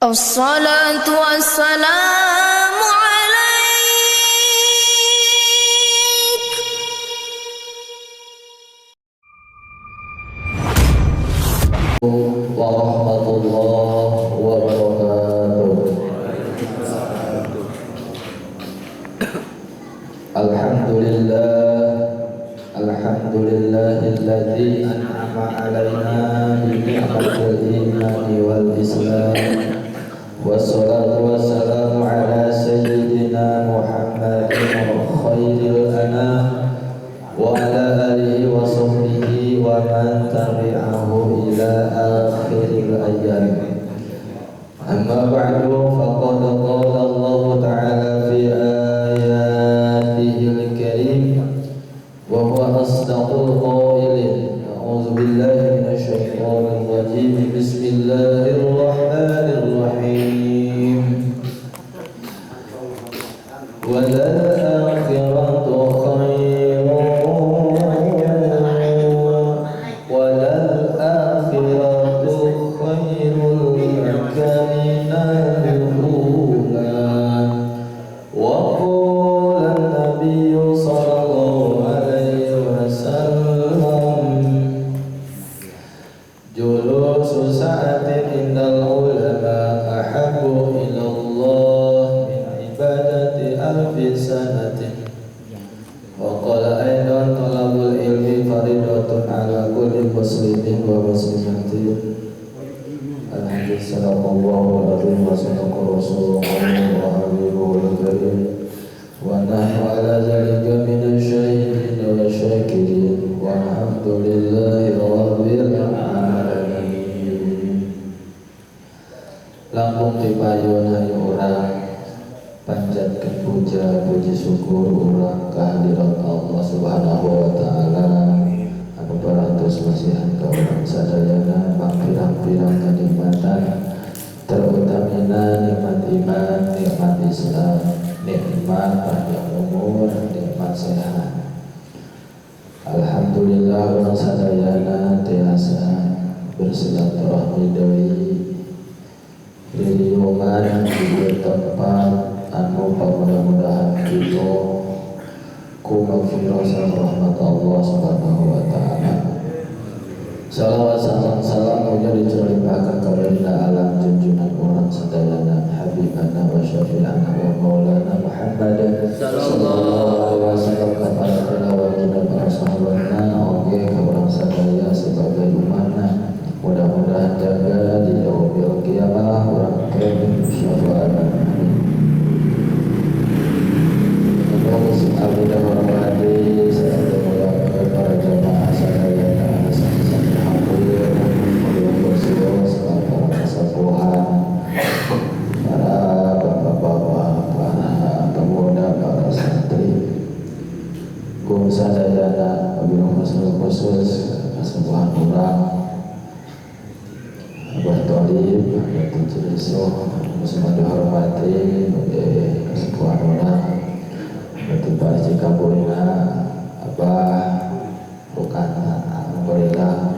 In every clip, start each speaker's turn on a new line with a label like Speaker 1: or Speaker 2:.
Speaker 1: الصلاة والسلام عليك.
Speaker 2: Warahmatullahi wabarakatuh. Alhamdulillah, alhamdulillahilladzi an'ama alaina bi ni'matil imani wal islam. Wassalatu wassalamu ala sayyidina Muhammadin khairil anam wa ala alihi wa sahbihi wa man tabi'ahu ila akhiril ayyam. Amma ba'du, faqad qala Allah ta'ala fi ayatihil karim wa huwa asdaqul qailin. A'udzu billahi minasy syaithanir rajim. Bismillahirrahmanirrahim. Walal akhiratu khairul laka minal ula. Wa qala an-nabiyyu sallallahu alaihi wasallam, julusu sa'atin indal ulama ahabbu ila Allah min ibadati alfi sanatin. Wa qala aidan, talabul ilmi faridatun ala kulli muslimin wa muslimatin. Alhamdulillah, sadaqallahu azim wa sadaqa rasuluhu wa habibul karim. Wa nahnu ala zalika minasy syahidin wa syakirin. Walhamdulillahi rabbil alamin. Langkung tipayun hayu urang panjatkeun puja puji syukur urang kehadirat Allah Subhanahu wa taala anu parantos masihan ka urang sadayana mangpirang-pirang kenikmatan, terutamina nikmat iman, nikmat Islam, nikmat panjang umur, nikmat sehat. Alhamdulillah urang sadayana tiasa bersilaturahmi deui ririungan di tempat anu mudah-mudahan kita ku magfirah sareng rahmat Allah Subhanahu wa taala. Salawat salam salam muja dicurlimpahkan ka baginda alam junjungan urang sadayana habibana wa syafi'ana wa maulana Muhammad sallallahu alaihi wasallam kepada keluarga para sahabatna oge ka urang sadaya sebagai umatna. Mudah-mudahan jaga di yaumil kiamah urang kene syafaatna. Abdi hormati serta muliakan para jamaah sadayana sami-sami hadir, khusus para kesepuhan, para bapak-bapak, para pemuda, para santri, gung sadayana wabil khusus kesepuhan urang Abah Thalib, Abah Ciriso, semua dihormati, kesepuhan urang berarti Pak Cikabulina, Abah Rukana, alhamdulillah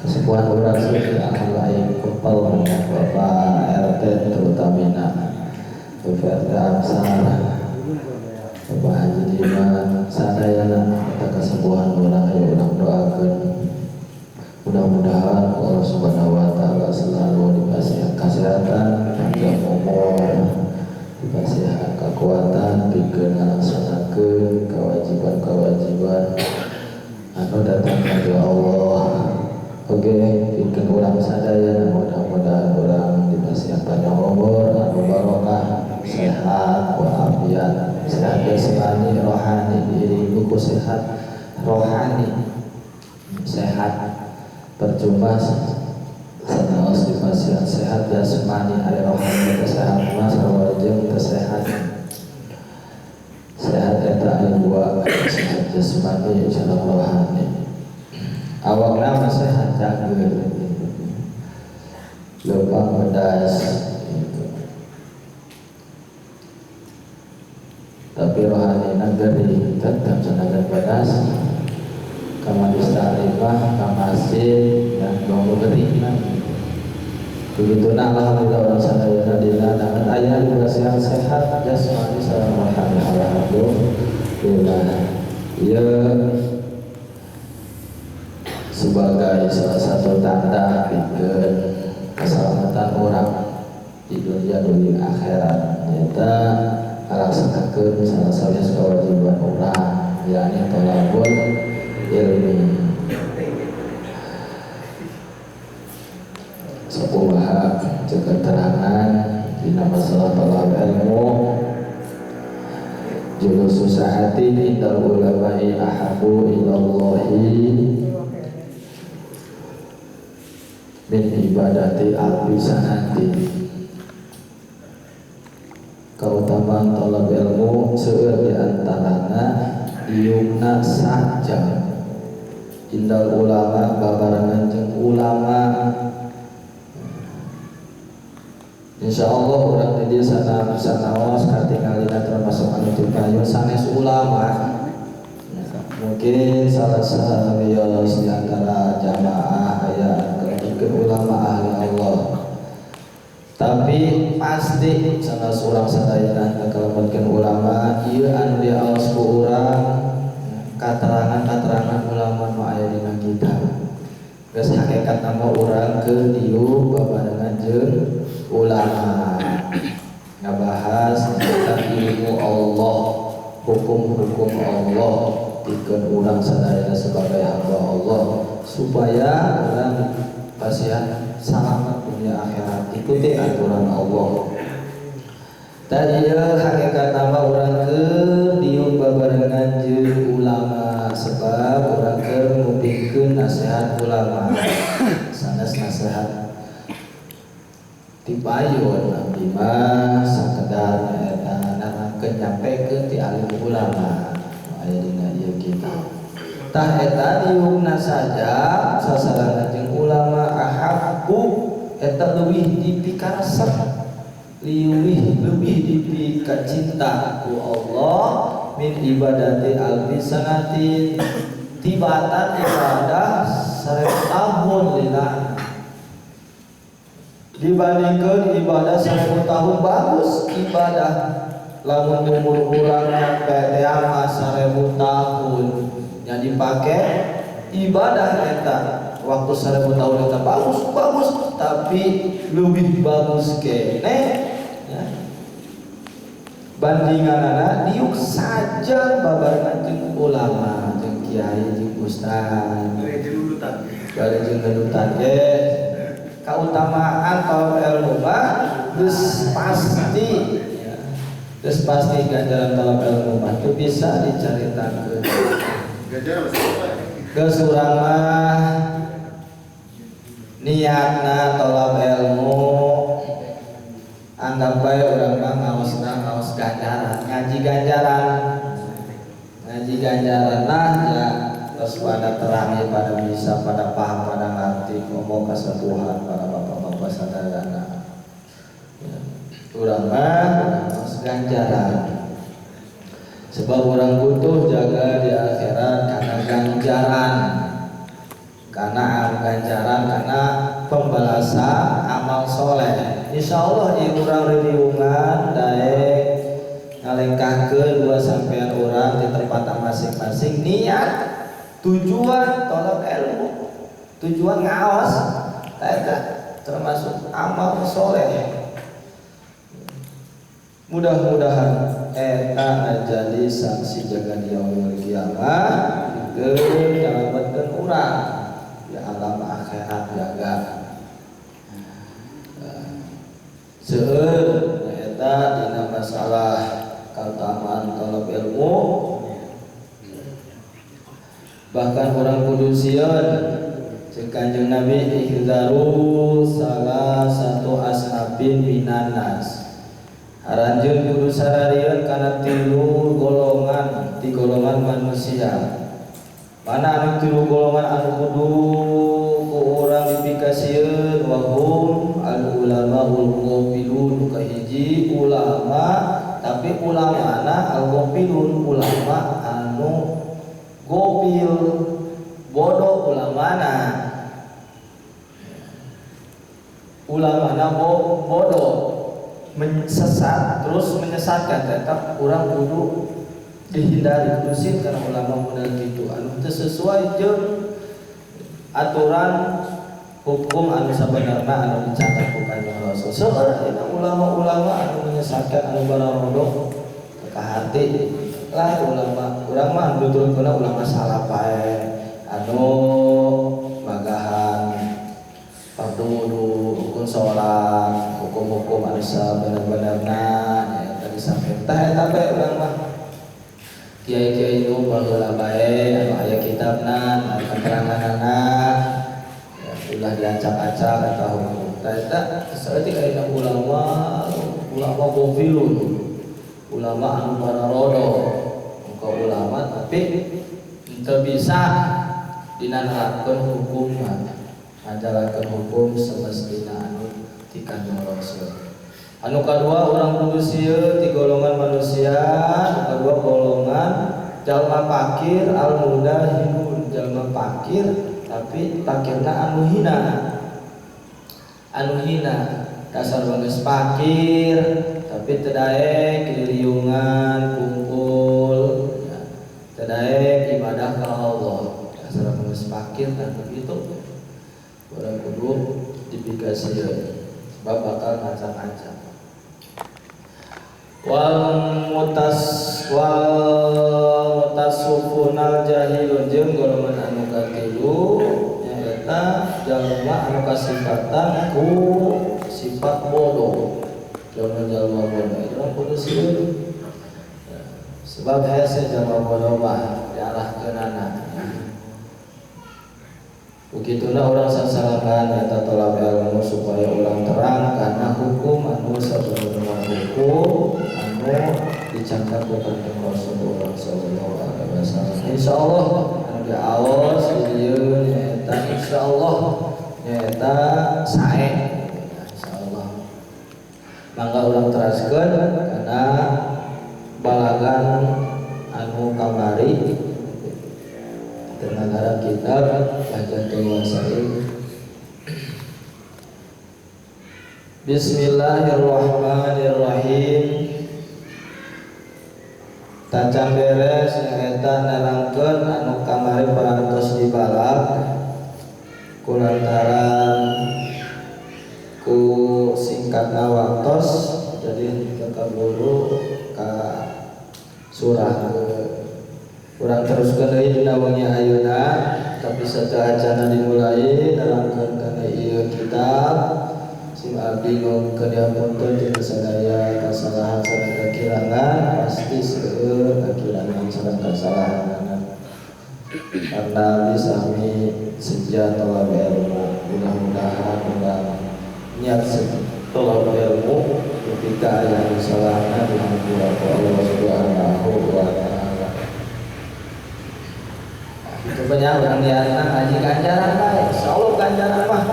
Speaker 2: kesepuhan urang sih alhamdulillah kempel Bapak RT terutamina Bapak RT Amsar, Bapak Haji Diman, sadayana kita kesepuhan urang ayo urang doakeun mudah-mudahan Allah Subhanahu wa taala selalu dikasih kesehatan, panjang umur, dikasih kekuatan pikeun ngalaksanakeun kewajiban-kewajiban anu datang dari Allah. Oke, pikeun urang sadayana mudah-mudahan urang dikasih panjang umur anu barokah. jasmani rohani, diiringi ku sehat rohani. Sehat percuma sanaos di pasien sehat jasmani ari rohani teu sehat mah sarua jeung teu sehat. Sehat eta aya dua, sehat jasmani sareng rohani. Awakna mah sehat cageur leumpang pedas gitu. Tapi rohanina gering tetap sanajan pedas ka majlis taklim mah ka masjid dan bangun gering. Begitu nah alhamdulillah orang sadayana dina dangan aya dibasihan sehat jasmani sareng rohani, alhamdulillah. Ieu sebagai salah satu tanda pikeun keselamatan orang di dunia dunia akhirat, nyata ngalaksanakeun salah satu kewajiban orang yakni thalabul ilmi. Sakumaha ceuk keterangan dina masalah thalab ilmu, julusu sa'atin indal ulama'i ahabbu ilallahi min ibadati alfi sanati. Kautamaan thalab ilmu seueur di antarana diukna sajam indal ulama babarengan jeung ulama. Insyaallah urang di dieu sanaos katingalina termasuk anu dipayun sanes ulama. Mungkin salah sawios di antara jamaah aya mungkin ulama ahli Allah, tapi pasti salah seorang sadayana kalebetkeun ulama ieu anu diaos ku urang katerangan-katerangan ulama nu aya dina kitab. Geus hakikat nama urang keur dieu babarengan jeung ulama ngabahas tentang ilmu Allah, hukum-hukum Allah pikeun urang sadayana sebagai hamba Allah supaya urang pasihan selamat dunia akhirat, ikuti aturan Allah. Tadi hakikat nama urang keur diuk babarengan jeung ulama sebab urang keur ngupingkeun nasihat ulama, sanes nasihat tipayun abdi mah sakedar eta nerangkeun nyampekeun ti alim ulama aya dina ieu kitab. Tah eta diukna saja sasarengan jeung ulama ahabbu eta leuwih dipikaresep, leuwih dipikacinta ku Allah min ibadati alfi sanatin tibatan ibadah 1000 tahun lila. Dibandingkan ibadah 1000 tahun bagus ibadah, lamun umur urang nyampe teh mah 1000 tahun yang dipakai ibadah eta waktu 1000 tahun eta bagus bagus, tapi lebih bagus kene ya. Bandinganana diuk saja babarengan jeung ulama jeung kiai jeung ustaz bari jeung lulutan ge kautamaan thalab ilmu mah geus pasti ya. Geus pasti ganjaran thalab ilmu mah teu bisa dicaritakeun. Geus urang mah niatna thalab ilmu anggap bae urang mah ngaosna ngaos ganjaran, ngaji ganjaran. Ngaji ganjaran lah ya terus pada terang ya, pada bisa, pada paham, pada ngerti ngomong kesepuhan para bapak-bapak sadayana. Ya. Urang mah ngaos ganjaran. Sebab orang butuh jaga di akhirat karena ganjaran, karena ganjaran, karena pembalasan amal soleh. Insya Allah ieu urang riungan daek ngalengkahkeun dua sampean urang di tempat masing-masing niat tujuan tolak ilmu, tujuan ngaos eta termasuk amal soleh. Mudah-mudahan eta jadi saksi jaga di yaumul kiamah pikeun nyalametkeun urang di alam akhirat jaga. Seueur eta dina masalah kautamaan thalab ilmu. Bahkan orang kudu sieun ceuk Kanjeng Nabi ihzaru salah satu asnafin minan nas. Aranjeun kudu sararieun kana tilu golongan, ti golongan manusia. Mana anu tilu golongan anu kudu ku urang dipikasieun wa hum al ulamaul ghafilun. Kahiji ulama, tapi ulamana al ghafilun, ulama anu gofil, bodoh ulamana. Ulamana bodoh, sesat terus menyesatkan. Tetap urang kudu dihindari, kudu karena ulama model gitu anu teu sesuai jeung aturan hukum anu sabenerna anu dicatat ku Kanjeng Rasul. Seueur ayeuna ulama-ulama anu menyesatkan, anu bararodo ka hati lah ulama. Urang mah nuturkeun ulama salaf bae anu magahan fardu wudu, hukum salat, hukum-hukum anu sabener-benerna nya tadi sampe tah eta bae urang mah. Kiai-kiai nu baheula bae anu aya kitabna, anu keteranganana, ya ulah diacak-acak eta hukum. Tah eta saeutik ayeuna ulama ulama gofilun, ulama anu bararodo, muka ulama tapi teu bisa dina nerapkeun hukum, ngajalankeun hukum semestina anu ti Kanjeng Rasul. Anu kadua urang kudu sieun ti golongan manusia, anu kadua golongan jalma fakir al mudahinun, jalma fakir tapi fakirna anu hina. Anu hina dasar geus fakir tapi teu daek liliungan kumpul, ya, teu daek ibadah ka Allah. Dasar geus fakir dan begitu urang kudu dipikasieun sebab bakal ngacang-acang. Wal mutas wal mutasawwifunal jahilun, jeung golongan anu katilu nyaeta jalma anu kasifatan ku sifat bodoh. Jalma-jalma bodoh urang kudu sieun sebab hese jalma bodoh mah diarahkeunana. Begitulah orang sasalakan eta tolak ilmu supaya orang terang karena hukum anu sabenerna hukum anu dicangkat ku Kanjeng Rasulullah sallallahu alaihi wasallam. Insyaallah anu diaos di dieu nyaeta insyaallah nyaeta sae insyaallah. Mangga urang teraskeun kana balagan anu kamari dengan kitab Bahjatul Wasail. Bismillahirrahmanirrahim. Tacan beres nyaeta nerangkeun anu kamari parantos dibalak kulantaran ku singkatna waktos jadi kakaburu ka surah ke urang teruskeun deui dina wengi ayeuna, tapi sateuacanna dimulai nerangkeun kana ieu kitab. Sim abdi nyuhunkeun dihapunten tina sadaya kasalahan sareng kakirangan, pasti seueur kakirangan sareng kasalahanana. Karena abdi sami seja tolak ilmu, mudah-mudahan urang niat tolak ilmu ketika aya kasalahna dihampura ku Allah Subhanahu wa taala. Itu banyak orang niatna ngaji ganjaran bae, insyaallah ganjaran mah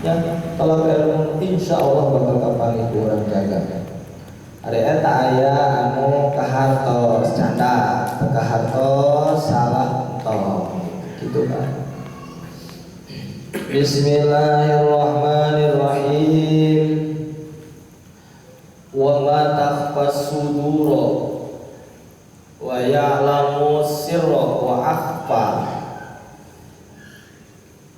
Speaker 2: ya tolak ilmu insyaallah bakal kapanggih ku urang jaga. Ari eta aya anu kahartos canda, kahartos salah entong gitu kan. Bismillahirrahmanirrahim. Wa ma takhfas sudura wa ya'lamu sirra wa akhfa.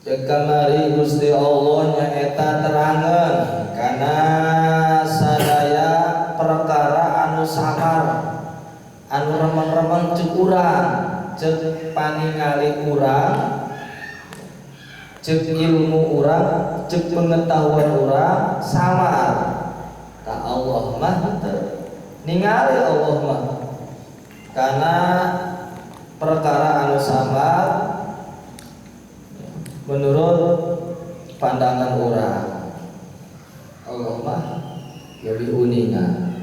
Speaker 2: Kamari Gusti Allah nyaeta terangan kana sadaya perkara anu samar, anu remeng-remeng ceuk urang, ceuk paningali urang, ceuk ilmu urang, ceuk pengetahuan urang samar. Ta Allah mah teu ningali Allah mah kana perkara anu samar, Menurut pandangan orang, Allah mah lebih uninga.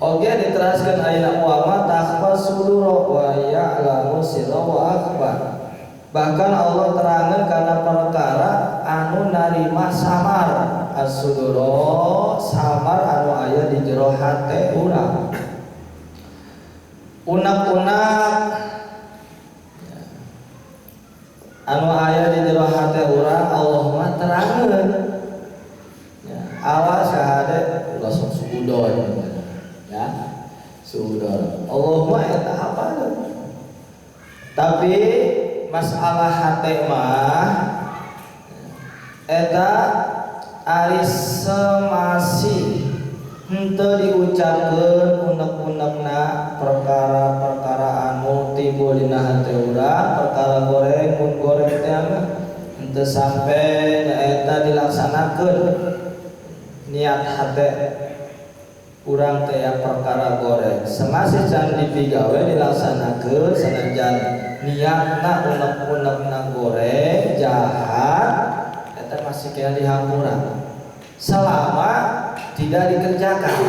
Speaker 2: Oke, diteraskan ayat wa ma takhfa sudura wa ya'lamu sirra wa akhfa. Bahkan Allah terangkan karena perkara anu narima samar as-sudura samar anu aya di jero hate urang. Unak-unak anu aya di jero hate urang Allah mah terangeun. Ya, awas hade ulah sok suudon. Ya, suudon. Allah mah eta apa? Tapi masalah hate mah eta ari semasi henteu diucapkeun unek-unekna perkara-perkara anu timbul dina hate urang, perkara goreng mun goreng teh mah henteu sampe nyaeta dilaksanakeun niat hate urang teh perkara goreng. Semasi can dipigawe dilaksanakeun sanajan niatna unek-unekna goreng jahat eta masih kena dihampura selama tidak dikerjakan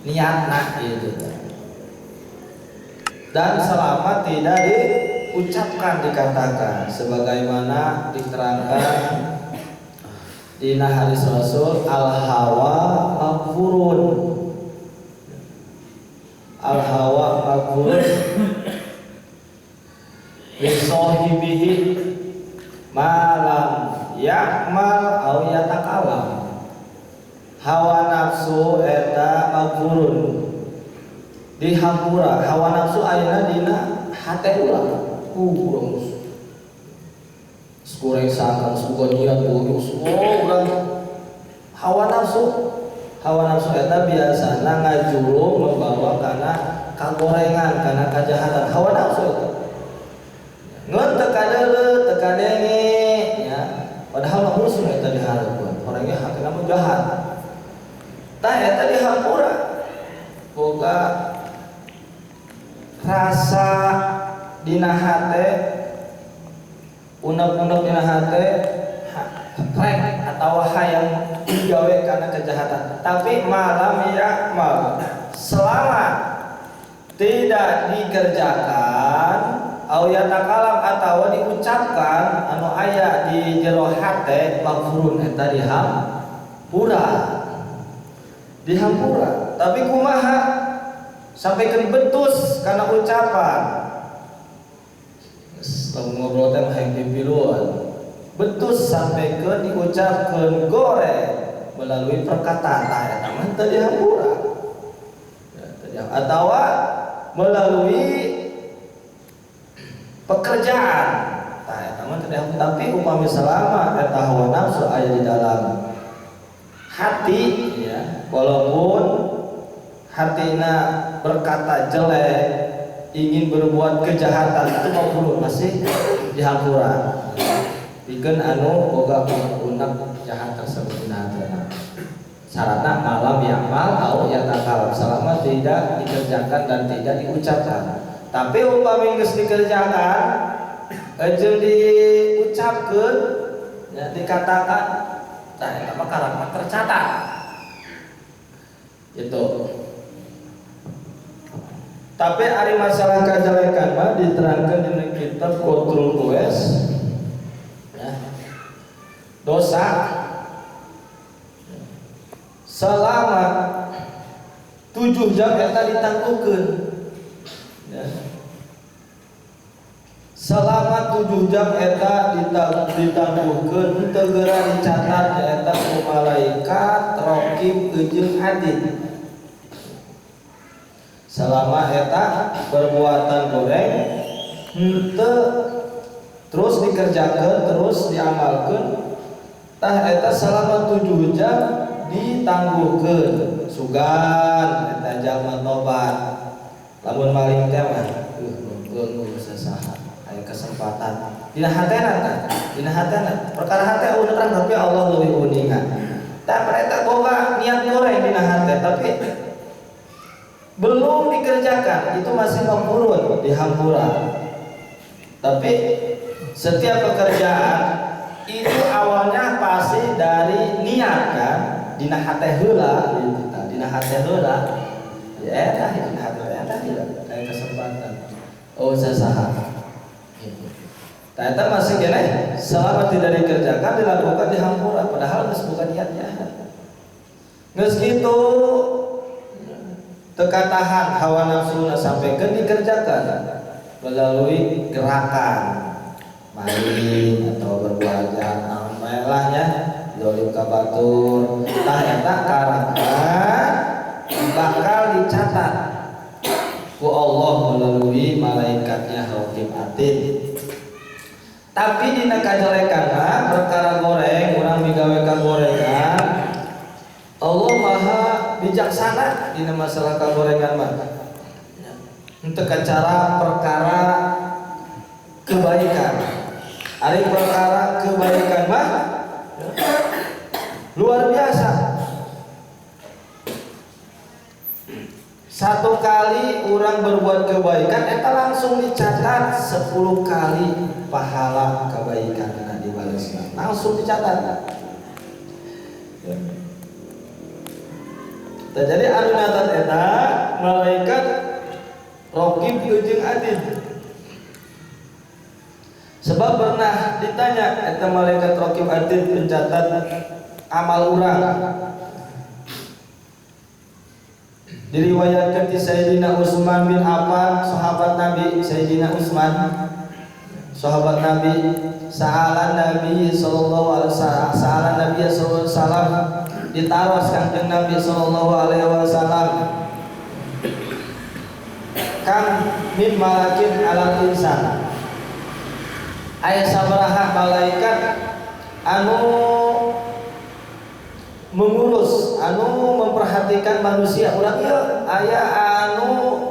Speaker 2: niatna gitu, dan selama tidak diucapkan dikatakan sebagaimana diterangkan di hadis Rasul al hawa maghfurun, al hawa maghfurun li sahibihi malam ya'mal au yatakalam. Hawa nafsu eta maghfurun dihampura. Hawa nafsu ayeuna dina hate urang. Urang goreng sangkan suka niat urang urang hawa nafsu. Hawa nafsu eta biasana ngajuru membawa kana kagorengan, kana kajahatan. Hawa nafsu eta ngeun teu kadeuleu, teu kadenge ya. Padahal mah musuh eta dihareupeun. Orangnya hatena mah jahat. Tah eta dihampura. Boga rasa dina hate, unek-unek dina hate rek atau hayang digawe karena kejahatan. Tapi malam ya'mal, selama tidak dikerjakan au yatakalam atau diucapkan anu aya di jero hate maghfurun eta dihampura. Dihampura. Tapi kumaha sampai ke betus karena ucapan. Lamun ngobrol teh mah hayang pipiluan. Betus sampai ke diucapkeun goreng melalui perkataan tah eta mah teu dihampura. Ya, atawa melalui pekerjaan tah eta mah teu dihampura. Tapi upami selama eta hawa nafsu aya di dalam hati ya, walaupun hatina berkata jelek, ingin berbuat kejahatan, itu makruh masih dihampura. Pikeun anu boga unek-unek jahat tersebut dina hatena. Syaratna malam ya'mal au yatakalam, selama tidak dikerjakan dan tidak diucapkan. Tapi upami geus dikerjakan jeung diucapkeun ya, dikatakan, tah eta mah karakter tercatat. Itu. Tapi ari masalah kajelekan mah diterangkan di kitab Qatrul Quwais. Ya. Dosa selama 7 jam eta ditangguhkeun. Ya. Selama 7 jam eta ditangguhkeun teu geura dicatat eta ku malaikat raqib jeung adid. Selama eta perbuatan goreng henteu terus dikerjakeun, terus diamalkeun, tah eta selama 7 jam ditangguhkeun. Sugan eta jalma tobat. Lamun maling teh mah geus sasaha aya kesempatan. Dina hatena tah, dina hatena. Perkara hate urang tapi Allah leuwih uninga. Tah eta boga niat goreng dina hate tapi belum dikerjakan, itu masih maghfurun, dihampura. Tapi Setiap pekerjaan itu awalnya pasti dari niat kan, dina hate heula gitu tah, dina hate heula. Ya eta dina hate eta tidak aya kesempatan. Oh sasaha. Gitu. Tah eta masih keneh selama tidak dikerjakan dilakukan dihampura padahal geus bukan niatnya. Geus kitu teu katahan hawa nafsuna sampaikan dikerjakan melalui gerakan maling atau berbuat jahat naon bae lah nya zalim ka batur tah eta karena bakal dicatat ku Allah melalui malaikatnya Raqib Atid. Tapi dina kajelekanna perkara goreng urang migawe kagorengan Allah maha bijaksana dina masalah kagorengan mah. Henteu cara perkara kebaikan. Ari perkara kebaikan mah luar biasa. Satu kali orang berbuat kebaikan eta langsung dicatat 10 kali pahala kebaikan nah dibalasna. Langsung dicatat. Nah, jadi anu nyatat eta malaikat Raqib jeung Atid. Sebab pernah ditanya eta malaikat Raqib Atid pencatat amal urang. Diriwayatkan di Sayyidina Utsman bin Affan, sahabat Nabi Sayyidina Utsman, sahabat Nabi, sa'alan Nabi sallallahu alaihi wasallam, sa'alan Nabi sallallahu alaihi wasallam, ditaros Kangjeng Nabi sallallahu alaihi wasallam. Kam min malakin alal insan. Aya sabaraha malaikat anu mengurus, anu memperhatikan manusia. Urang ieu aya anu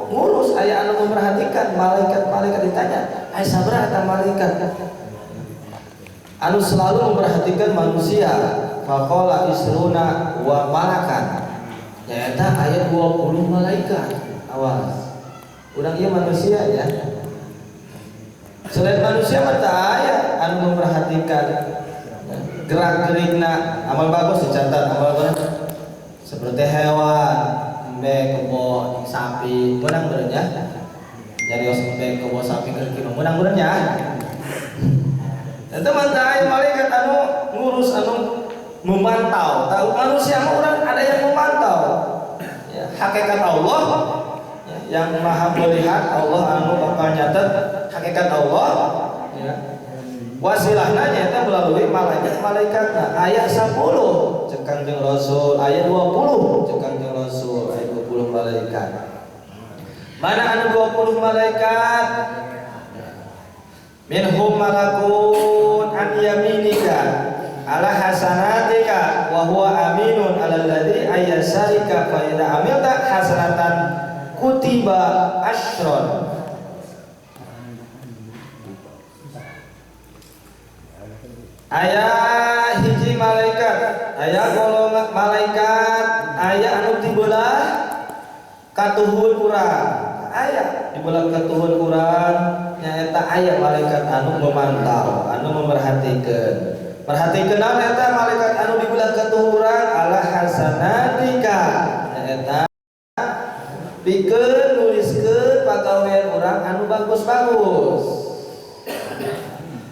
Speaker 2: ngurus, aya anu memperhatikan. Malaikat-malaikat ditanya, aya sabaraha eta malaikat anu selalu memperhatikan manusia? Faqala isruna wa malakan. Nyaeta aya 20 malaikat. Awas. Urang ieu manusia ya. Selain manusia mah teu aya anu memperhatikan gerak gerikna, amal bagus dicatat, amal bagus seperti hewan, embe, kebo, sapi, menang berenya. Jarios embe, kebo, sapi keur kieu menang berenya. Eta mah teu aya malaikat anu ngurus, anu memantau. Tahu manusia mah urang ada yang memantau. Ya, hakikat Allah ya, yang maha melihat, Allah anu bakal nyatet hakikat Allah ya. Wasilahna nyaeta melalui malaikat-malaikatna. Ayat 10 cek Kangjeng Rasul, ayat 20 cek Kangjeng Rasul, ayat 20 malaikat. Mana anu 20 malaikat? Minhum malakun an yaminika ala hasanatika wa huwa aminun ala alladhi ayyasarika fa idza amilta hasanatan kutiba asyron. Aya hiji malaikat, aya golongan malaikat, aya anu tibelah katuhun urang. Aya dibelah katuhun urang nyaeta aya malaikat anu memantau, anu memerhatikeun. Perhatikeun naon eta malaikat anu dibelah katuhun urang? Ala hasanatika nyaeta pikeun nuliskeun pagawean urang anu bagus-bagus.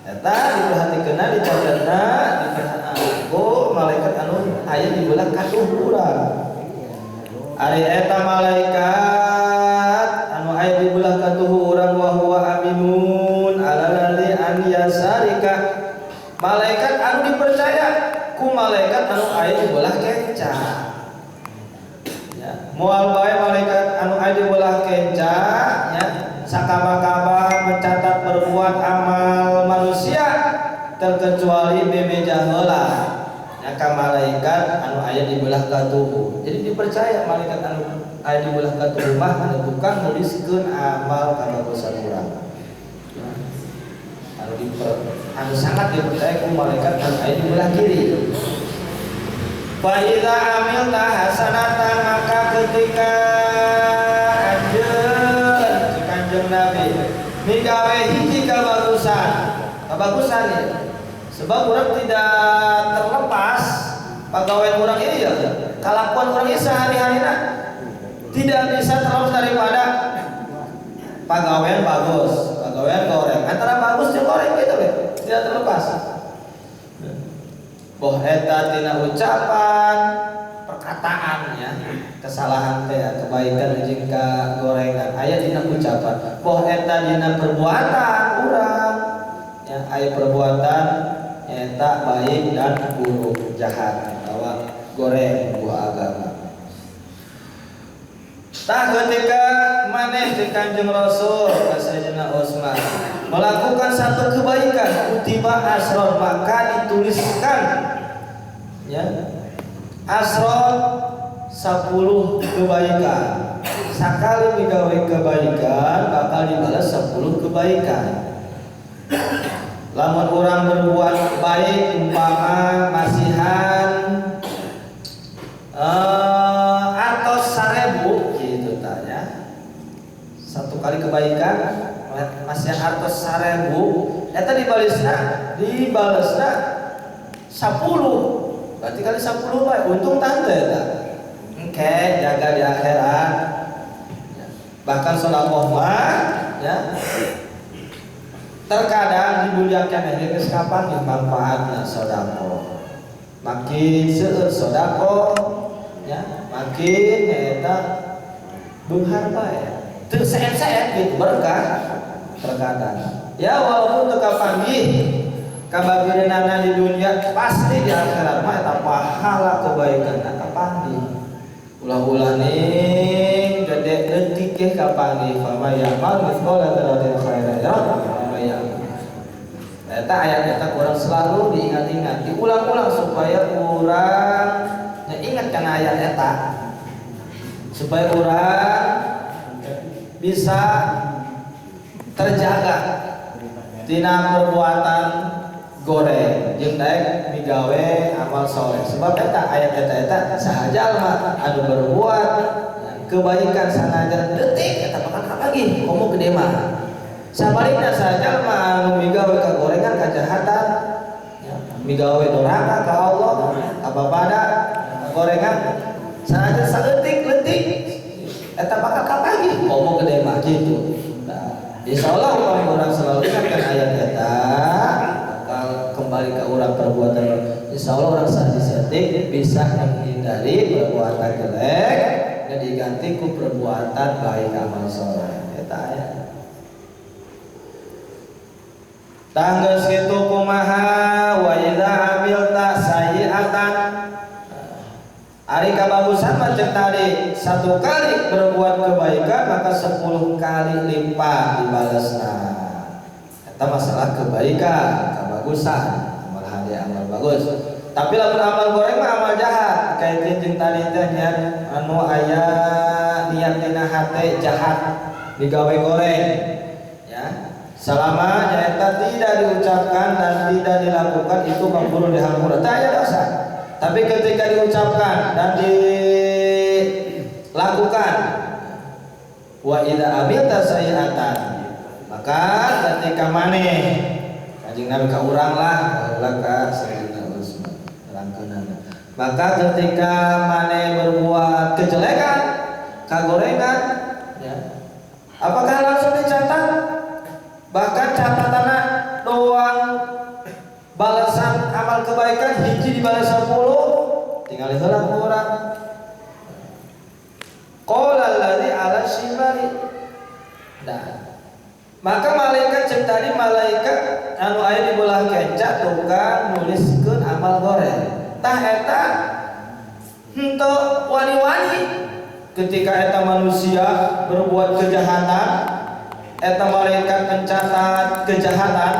Speaker 2: Eta diperhatikeunna, dicatatna, diperhatikeun malaikat anu aya di belah katuh urang. Ari eta malaikat anu aya di belah katuh urang wa huwa aminun ala ladzi an yasarika. Malaikat anu dipercaya ku malaikat anu aya di belah kenca. Ya, moal bae malaikat anu aya di belah kenca nya sakaba-kaba mencatat berbuat amal manusia terkecuali bebeja heula nya ka malaikat anu aya di belah katuhu. Jadi dipercaya malaikat anu aya di belah katuhu mah anu tukang nuliskeun amal kabagusan urang. Anu anu sangat dipercaya ku malaikat anu aya di belah kiri. Fa iza amilta hasanatan, maka ketika anjeun Kanjeng Nabi migawe hiji kabagusan,
Speaker 3: Kabagusan ya. Sebab orang tidak terlepas pagawean orang ini ya, kelakuan orang ini sehari-harina tidak bisa terlepas daripada pagawean bagus, pagawean goreng. Antara bagus dan goreng gitu ya, tidak terlepas. Boh eta tina ucapan, perkataan ya, kesalahan teh ya, kebaikan jeung kagorengan aya dina ucapan. Boh eta dina perbuatan urang ya, aya perbuatan eta baik dan buruk, jahat atawa goreng buah agama. Tah ketika maneh di Kanjeng Rasul ka Sayyidina Utsman melakukan satu kebaikan, kutiba asron, maka dituliskan ya asron 10 kebaikan. Sakali migawe kebaikan bakal dibalas 10 kebaikan. Lamun orang berbuat baik umpama masihan atau 1000 gitu tanya. Satu kali kebaikan masihan atau 1000 eta dibalesna 10. Berarti kali 10 bae untung tante eta. Engke jaga di akhirat. Bahkan sedekah mah ya terkadang dimuliakan geus kapan manfaatna sedekah. Makin seueur sedekah ya, makin eta beunghar bae. Teu seet-seet gitu berkah terkadang. Ya walaupun teu kapanggih kabagireunana di dunia pasti di akhirat mah eta pahala kebaikan eta kapanggih. Ulah-ulah ning gede leutik ge kapanggih fama ya'mal mithqala dzarratin khairan yarah. Eta ayat eta kurang selalu diingat-ingat, diulang-ulang supaya urang ingat kana ayat eta. Supaya urang bisa terjaga tina perbuatan goreng jeung daek migawe amal soleh. Sebab eta ayat eta eta saha jalma anu berbuat kebaikan sanajan detik eta bakal kapanggih komo gede mah. Sabalikna saha jalma anu migawe kagorengan kajahatan ya, migawe doraka ka Allah ka bapada kagorengan sanajan saeutik-leutik eta bakal kapanggih komo gede mah gitu. Nah, insyaallah urang selalu ingatkan ayat eta bakal kembali ke urang perbuatan. Insyaallah urang saeutik bisa menghindari perbuatan jelek dan diganti ku perbuatan baik amal soleh. Eta ayat. Tangges kitu kumaha wa idza amilta sayyi'atan. Ari kabagusan mah ceuk tadi satu kali berbuat kebaikan maka 10 kali lipat dibalasna. Eta masalah kebaikan, kabagusan, amal hade amal bagus. Tapi lamun amal goreng mah amal jahat, kaitkeun jeung tadi teh nya anu aya niat dina hate jahat digawe goreng ya. Selama nyata tidak diucapkan dan tidak dilakukan itu makruh dihampura, tak ada dosa. Tapi ketika diucapkan dan dilakukan, wa idza amilta sayyi'atan, maka ketika maneh Kanjeng Nabi ka urang lah, ulah ka Sayyidina Utsman terangkeunana. Maka ketika maneh berbuat kejelekan, kagorengan, ya, apakah langsung dicatat? Bahkan catatanna doang balasan amal kebaikan hiji dibalas 10 tinggal heula ku urang. Qala allazi ala shimali. Nah, maka malaikat ceuk tadi malaikat anu aya di belah kenca tukang nuliskeun amal goreng. Tah eta henteu wani-wani ketika eta manusia berbuat kejahatan, eta malaikat mencatat kejahatan,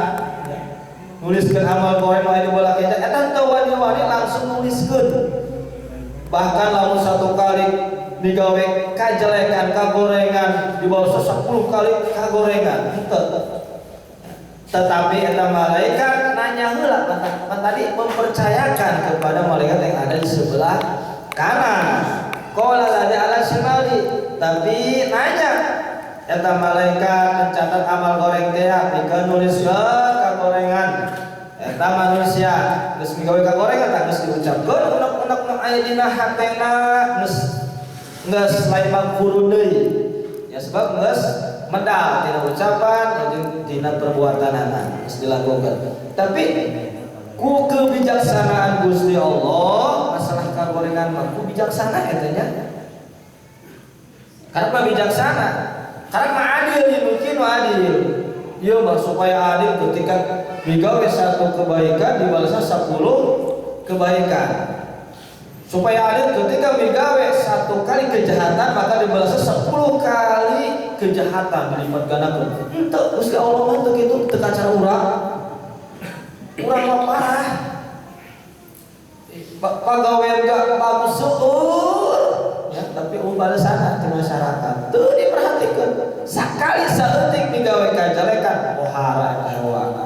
Speaker 3: nuliskeun amal goreng nu aya di belah kenca, eta henteu wani-wani langsung nuliskeun. Bahkan lamun satu kali digawe kajelekan, kagorengan, dibawa 10 kali kagorengan, henteu. Tetapi eta malaikat nanya heula, kan tadi mempercayakan kepada malaikat yang ada di sebelah kanan. Qala ladzi ala shimali, tapi nanya eta malaikat mencatat amal goreng teh pikeun nuliskeun kagorengan eta manusia geus migawe kagorengan tah geus diucapkeun unek-unek nu aya dina hatena geus geus lain mangkuru deui ya sebab geus medal tina ucapan jeung tina perbuatanana geus dilakukan. Tapi ku kebijaksanaan Gusti Allah masalah kagorengan mah ku bijaksana eta nya. Karena mah bijaksana, karena mah adil ya mungkin adil. Ieu mah supaya adil ketika migawe satu kebaikan dibalasnya 10 kebaikan. Supaya adil ketika migawe satu kali kejahatan maka dibalasnya 10 kali kejahatan dilipat gandakeun. Henteu Gusti Allah mah teu kitu teu kacara urang. Urang mah parah. Pagawean gak bagus seueur ya, tapi balasanna di masyarakat teu diperhatikeun. Sakali saeutik migawe kajelekan pohara eta hewana.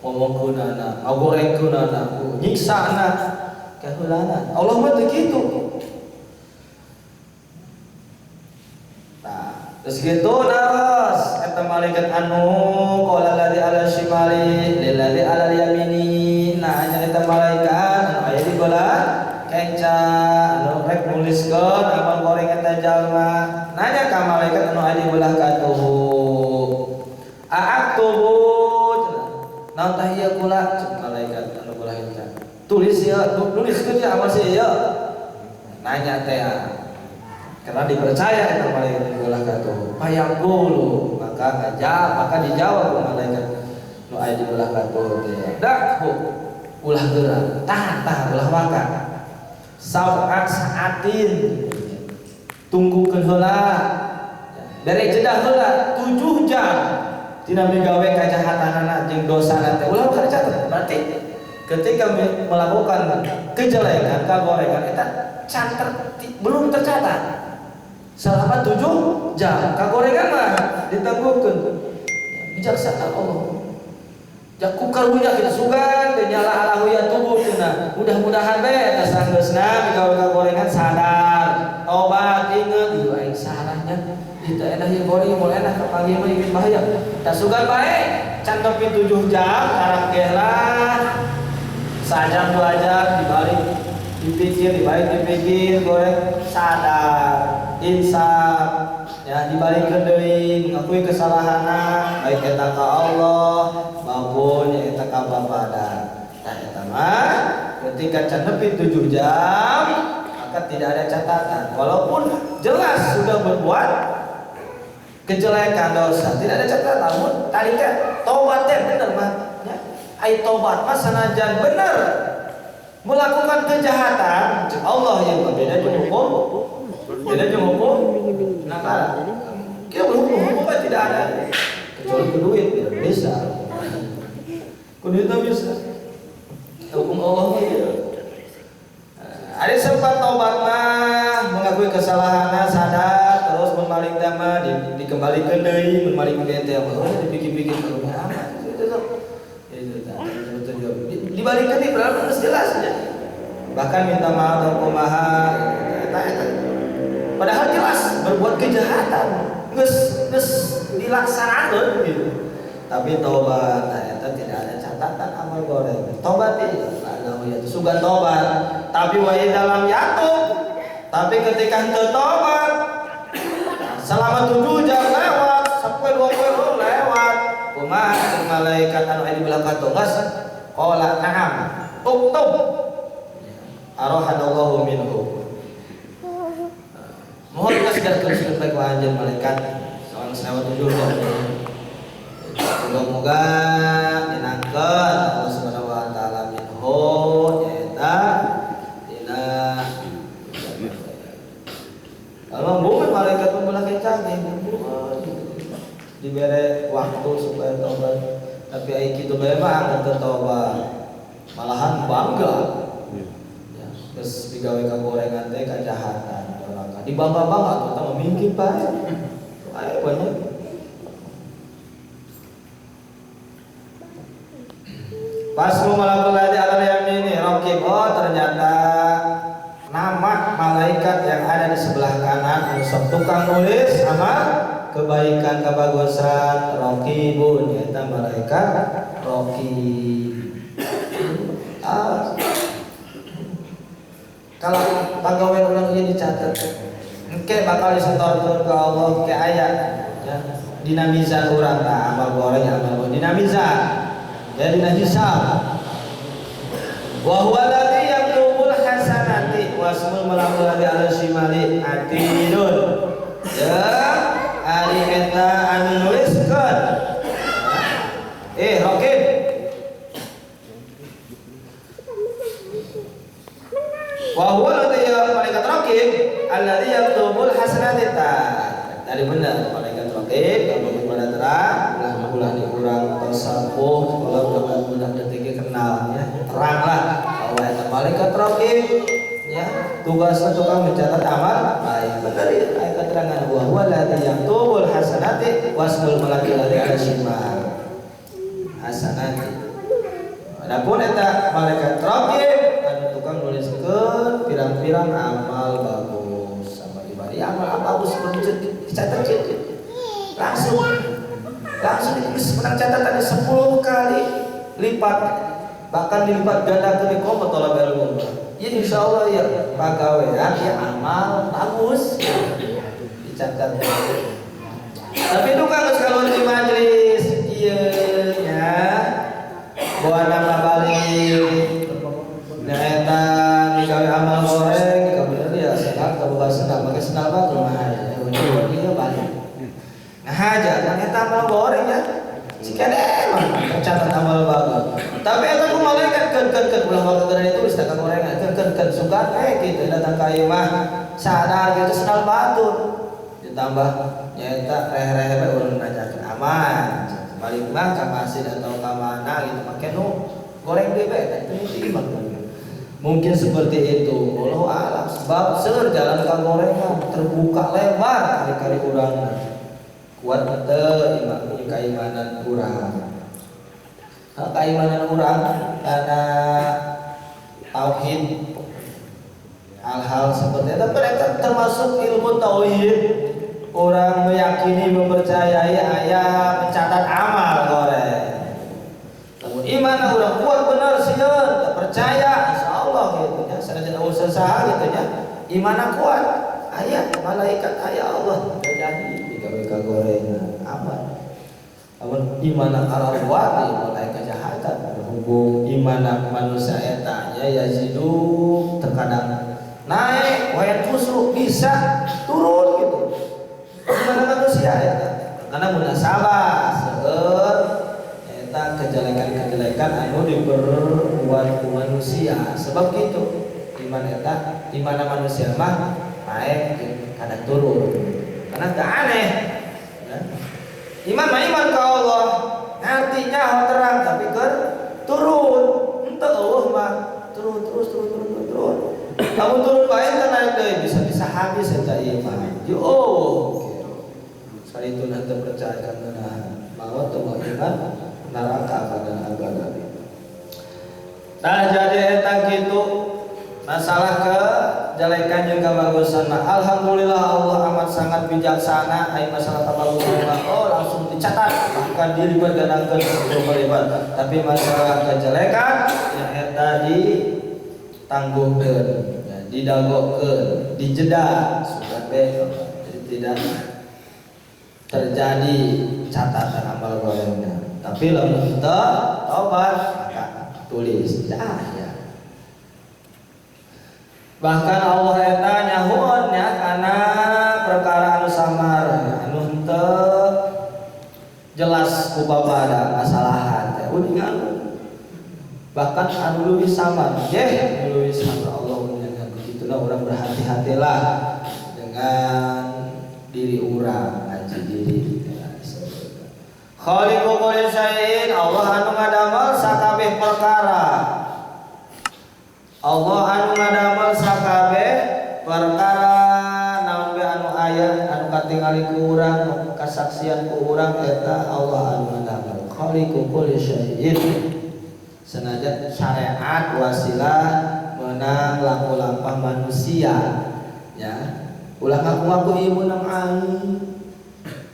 Speaker 3: Ngomongkeunana, ngagorengkeunana, nyiksana, kaheulana. Allah mah teu kitu. Nah, terus kitu naros eta malaikat anu qala ladzi ala shimali lil ladzi ala yamini. Nah, nya eta malaikat anu aya di belah kenca anu rek nuliskeun amal goreng eta jalma. Nanya ka malaikat anu aya di belah katuhu. A'aktubu naon tah ieu kula cek malaikat anu belah kenca. Tulis ya, nuliskeun ya amal si ieu. Nanya teh karena dipercaya eta malaikat anu belah katuhu. Payaqulu maka ngajawab, maka dijawab ku malaikat nu aya di belah katuhu teh. Dakhu ulah geura, tahan tahan ulah waka. Sab'at saatin tunggukeun heula. Bere jeda heula 7 jam tina migawe kajahatanana jeung dosana teh ulah kana catet. Berarti ketika melakukan kejelekan, kagorengan eta can belum tercatat selama 7 jam. Kagorengan mah ditangguhkeun. Bijaksana Allah. Jaku karunya kita sugan teh nyala alahu ya tubuh cenah. Mudah-mudahan bae eta sanggeusna migawe kagorengan sadar, tobat inget ieu aing salahnya. Itu enak ieu goreng moal enak kapanggih mah ieu bahaya. Tah sugan bae can nepi 7 jam karak ge lah. Sajam 2 jam dibalik dipikir, dibalik dipikir goreng sadar, insaf ya dibalikeun deui mengakui kesalahanna baik eta ka Allah maupun eta ka bapada. Tah eta mah ketika can nepi 7 jam maka tidak ada catatan walaupun jelas sudah berbuat kejelekan dosa tidak ada catatan, namun tadi kan tobatnya bener mah ya. Ai tobat mah sanajan bener melakukan kejahatan Allah yang berbeda jeung hukum, beda jeung hukum nakal. Kita berhukum hukum tidak ada kecuali ke duit tidak bisa. Ke duit tidak bisa. Hukum Allah ya. Ada sempat tobat mah mengakui kesalahannya sadar terus memaling dama dikembalikan deui memaling deui teh oh dipikir-pikir kalau amat itu dibalikan deui berarti harus jelas ya. Bahkan minta maaf atau kumaha eta eta. Padahal jelas berbuat kejahatan geus geus dilaksanakeun gitu. Tapi tobat nah eta tidak ada catatan amal goreng. Tobat ieu ya sugan tobat. Tapi wa dalam yatub. Tapi ketika henteu tobat selama 7 jam lewat, sampai 20 lewat. Kumaha cek malaikat anu aya di belah katongas? Qala na'am. Uktub. Arahanallahu minhu. Mohon kasih sudah baik anjeun malaikat. Soal selewat 7 jam. Moga-moga dinangkeun Allah Subhanahu wa taala minhu nyaeta dina kalau bukan malaikat pembelah kencang diberi waktu supaya tobat, tapi ai kitu bae mah teu tobat malahan bangga ya geus digawe kagorengan teh kajahatan doraka dibangga-bangga atuh teh mimpi bae aya banyak. Pas mau malakul ladzi alal yamini raqib, oh ternyata nama malaikat yang ada di sebelah kanan untuk tukang nulis sama kebaikan kebagusan raqibun eta malaikat raqib. Kalau pagawean urang ieu dicatat engke bakal disetorkeun ka Allah ke aya ya dina mizan urang tah amal goreng amal goreng dina mizan ya dina hisab. Wa huwa alladzi yaktubul hasanati wasmul malakul ladzi ala shimali atidun. Ya ari eta anu nuliskeun raqib. Wa huwa alladzi malaikat raqib alladzi yaktubul hasanati. Tadi benar malaikat raqib kalau pada terang ulah di urang tersapuh kalau udah detik kenal ya teranglah bahwa eta malaikat raqib ya tugasnya tukang mencatat amal baik. Benar ya ayat keterangan wa huwa alladzi yaktubul hasanati wasmul malakil ladzi ala shimal hasanati. Adapun eta malaikat raqib anu tukang nuliskeun pirang-pirang amal bagus amal ibadah amal bagus dicatat langsung ditulis menang catatan 10 kali lipat bahkan dilipat ganda ke komo tolak ilmu. Ya insya Allah ya pagawean ya amal bagus dicatat. Tapi itu kan kalau di majelis iya ya bawa nama balik nah eta digawe amal goreng digawe ya senang kaboga senang make senang mah kumaha ya ieu balik. Nah aja kan eta amal goreng ya sikade mah tercatat amal bagus. Tapi eta ku malaikat keun ulah bakal geura ditulis ka gorengan keun sugan kitu datang ka ieu mah sadar gitu senal batur ditambah nyaeta reh-reh bae urang nanyakeun aman balik mah ka masjid atau ka mana gitu make nu goreng deui bae eta itu imah. Mungkin seperti itu. Wallahu a'lam. Sebab seur jalan ka gorengan terbuka lebar kali-kali urang kuat teu iman keimanan urang. Keimanan urang karena tauhid hal-hal seperti itu mereka termasuk ilmu tauhid. Orang meyakini mempercayai ayat mencatat amal goreng. Namun iman orang kuat benar sieun percaya insyaallah gitu nya sanajan eueuh saha gitu nya iman kuat ayat malaikat ayat Allah terjadi digawe ka gorengan aman. Lamun iman arah kuat mulai kejahatan berhubung iman manusia eta nya yazidu terkadang naik wayan kusuk bisa turun gitu. Gimana manusia eta? Karena munasabah seueur eta kejelekan-kejelekan anu diperbuat ku manusia. Sebab gitu iman eta di mana manusia mah naik kadang turun. Karena teu aneh. Ya. Iman mah iman ka Allah, artinya terang tapi keur turun. Henteu eueuh mah turun terus turun turun turun. Lamun turun bae teu naik deui bisa-bisa habis eta iman. Yo itu nanti percaya karena bahwa tuh iman neraka pada abad. Nah jadi eta gitu masalah kejelekan jeung kebagusan mah alhamdulillah Allah amat sangat bijaksana ai masalah kebagusan mah oh langsung dicatat bahkan dilibat gandakeun 10 kali lipat. Tapi masalah kejelekan ya eta ditangguhkeun ya, didagokeun dijeda supaya jadi tidak terjadi catatan amal gorengnya. Tapi lamun teu tobat maka tulis dah ya. Bahkan Allah eta nyahueun nya kana perkara anu samar anu henteu jelas ku bapada masalahan teh uningan. Bahkan anu leuwih samar yeh anu leuwih samar Allah uningan begitulah urang berhati-hatilah dengan diri urang ngaji diri. Khaliqu kulli syai'in Allah anu ngadamel sakabeh perkara. Allah anu ngadamel sakabeh perkara naon be anu aya anu katingali ku urang kasaksian ku urang eta Allah anu ngadamel. Khaliqu kulli syai'in. Senajan syariat wasilah menang laku lampah manusia ya. Ulah ngaku-ngaku ieu menang aing.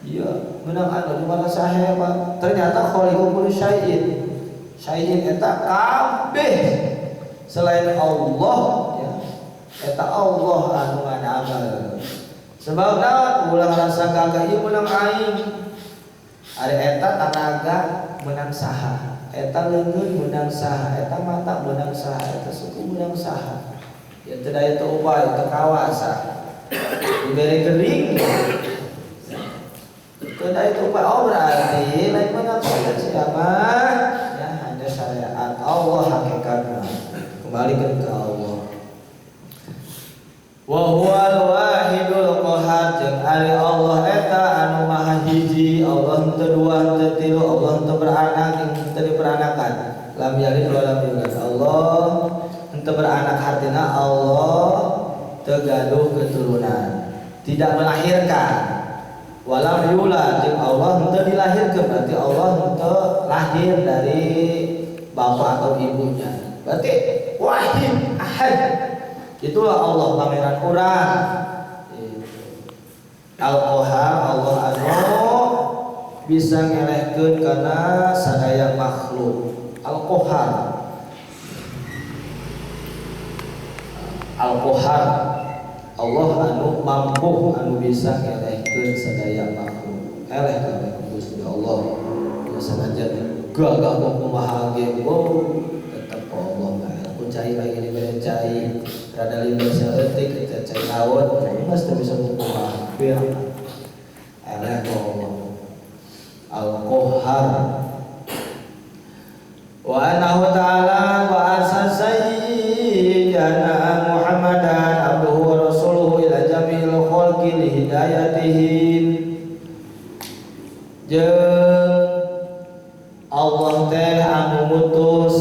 Speaker 3: Iya, menang anu di mana sahebat. Ternyata khaliqu kulli syai'in. Syai'in eta kabeh selain Allah ya. Eta Allah anu ngadamel. Sebab naon ulah rasa gagah ieu menang aing. Ari eta tanaga menang saha, eta leungeun menang saha, eta mata menang saha, eta suku menang saha. Ya teu daya teu ubay, teu kawasa. Dibere gering. Teu daya teu ubay, oh berarti lain menang saha siapa? Ya hanya syariat Allah hakikatna. Kembalikan ke Allah. Wa huwal wahidul qahhar jeung ari Allah eta anu maha hiji, Allah henteu dua henteu tilu, Allah henteu beranak henteu diperanakan. Lam yalid wa lam yulad. Allah henteu beranak hartina Allah teu gaduh keturunan, tidak melahirkan. Walam yulad jeung Allah henteu dilahirkeun, berarti Allah henteu lahir dari bapak atau ibunya. Berarti wahid ahad. Itulah Allah pangeran urang. Al-Qahhar Allah anu bisa ngelehkeun kana sadaya makhluk. Al-Qahhar. Al-Qahhar Allah anu mampu anu bisa ngelehkeun sadaya makhluk. Eleh kabeh ku Gusti Allah. Ya sanajan gagah kumaha ge tetep Allah mah. Ku cai lagi dibere cai rada lieur saeutik kita cai laut geus teu bisa kumaha. Eleh Allah. Al-Qahhar. Wa annahu ta'ala wa arsa sayyidina Muhammadan abduhu wa rasuluhu ila jami'il khalqi li hidayatihim. Jeung Allah teh anu ngutus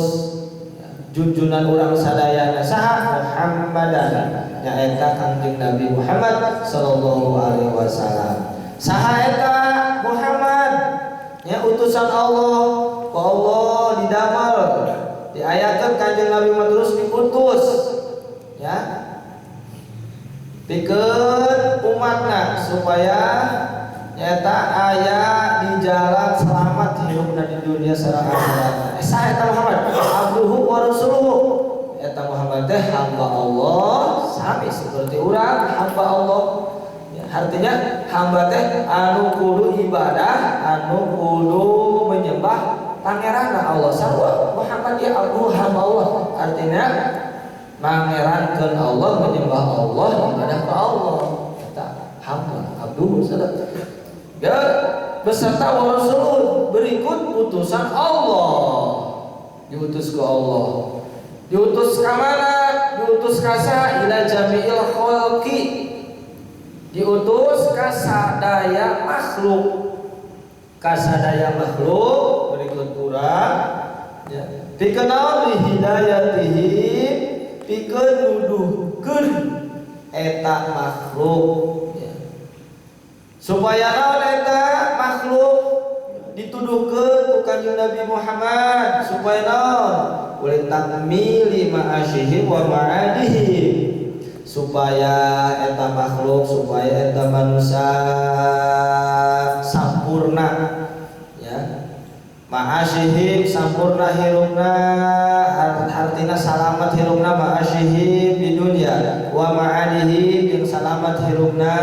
Speaker 3: junjunan urang sadayana saha Muhammadan nyaeta Kangjeng Nabi Muhammad sallallahu alaihi wasallam. Saha eta Muhammad nya utusan Allah, ku Allah didamel diayakeun Kanjeng Nabi Muhammad terus diutus ya pikeun umatna supaya nyata aya di jalan selamat hidupna di dunia sareng akhirat. Saha eta Muhammad abduhu wa rasuluhu. Eta Muhammad teh hamba Allah sami seperti urang hamba Allah. Ya, artinya hamba teh anu kudu ibadah, anu kudu menyembah pangeranna Allah. Sarua Muhammad ya abduhu hamba Allah. Artinya mangerankeun Allah, menyembah Allah, ibadah ka Allah. Eta hamba abduhu sadaq. Ya, beserta rasul berikut utusan Allah. Diutus ke Allah. Diutus ka mana? Diutus ka saha? Ila jami'il khalqi. Diutus ka sadaya makhluk. Ka sadaya makhluk berikut urang ya. Pikeun naon li hidayatihi, pikeun nuduhkeun eta makhluk ya. Supaya naon eta makhluk dituduhkeun ku Kanjeng Nabi Muhammad supaya naon ulih takmili ma'asyihi wa ma'adihi, supaya eta makhluk, supaya eta manusia sampurna ya. Ma'asyihim sampurna hirupna, artina salamat hirupna ma'asyihim di dunia wa ma'adihim jeung salamat hirupna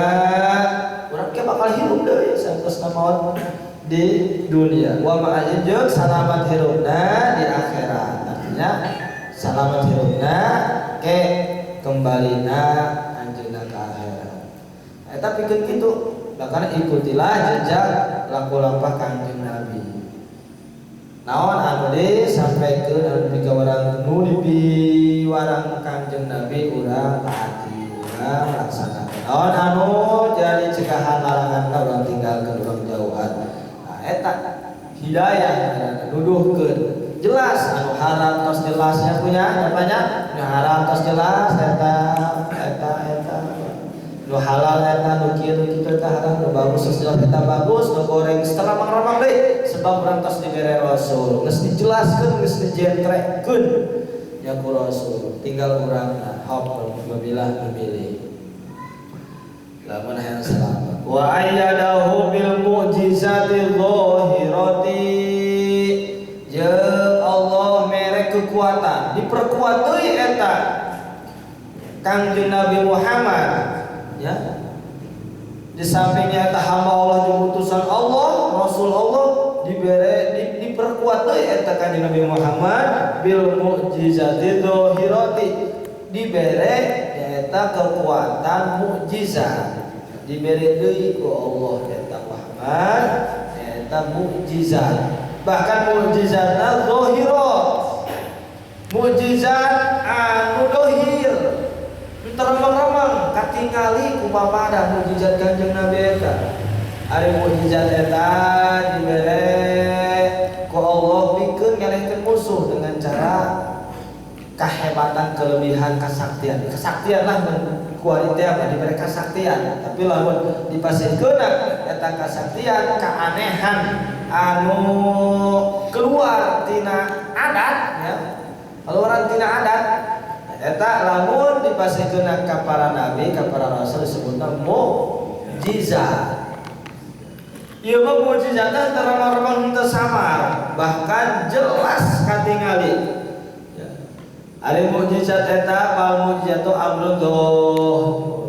Speaker 3: urang ke bakal hirup deui saentosna maot di dunia wa ma'adihim jeung salamat hirupna di akhirat. Artinya salamat hirupna ke kembalina anjeunna ka akhirat. Eta pikeun kitu, bahkan ikutilah jejak laku lampah Kangjeng Nabi. Naon anu disampaikeun anu dipiwarang nu dipiwarang Kangjeng Nabi urang taati, urang laksanakeun. Naon anu jadi cegahan larangan urang tinggalkeun, urang jauhan. Nah, eta hidayah nuduhkeun. Jelas anu haram tos jelasnya punya banyak, nu haram tos jelas eta eta eta. Nu halal eta nu kieu nu kitu eta haram, nu bagus tos jelas eta bagus, nu goreng setelah ramang deui sebab urang tos dibere Rasul, geus dijelaskeun, geus dijentrekeun ya ku Rasul. Tinggal urang hop memilah memilih. Lamun hayang selamat. Wa ayyadahu bil mukjizati zahirati jeung Allah mere kekuatan diperkuat deui eta Kangjeng Nabi Muhammad ya. Di sampingnya eta hamba Allah jeung utusan Allah, Rasul Allah dibere diperkuat deui eta Kangjeng Nabi Muhammad bil mukjizati zahirati dibere eta kekuatan mukjizat dibere deui ku Allah eta Muhammad eta mukjizat bahkan mukjizatna zahirat mukjizat anu dohir teremang-remang katingali ku papada mukjizat Kanjeng Nabi eta. Ari mukjizat eta dibere ku Allah pikeun ngalehkeun musuh dengan cara kahebatan, kelebihan, kasaktian. Kesaktian lah kuari teh apa dibere kasaktian, tapi lamun dipasihkeun eta kasaktian keanehan anu keluar tina adat ya. Keluaran tina adat eta lamun dipasihkeun ka para nabi, ka para rasul disebutna mukjizat. Ieu mah mukjizatna terang-remang henteu samar, bahkan jelas katingali. Ari mukjizat eta fal mukjizatu amrun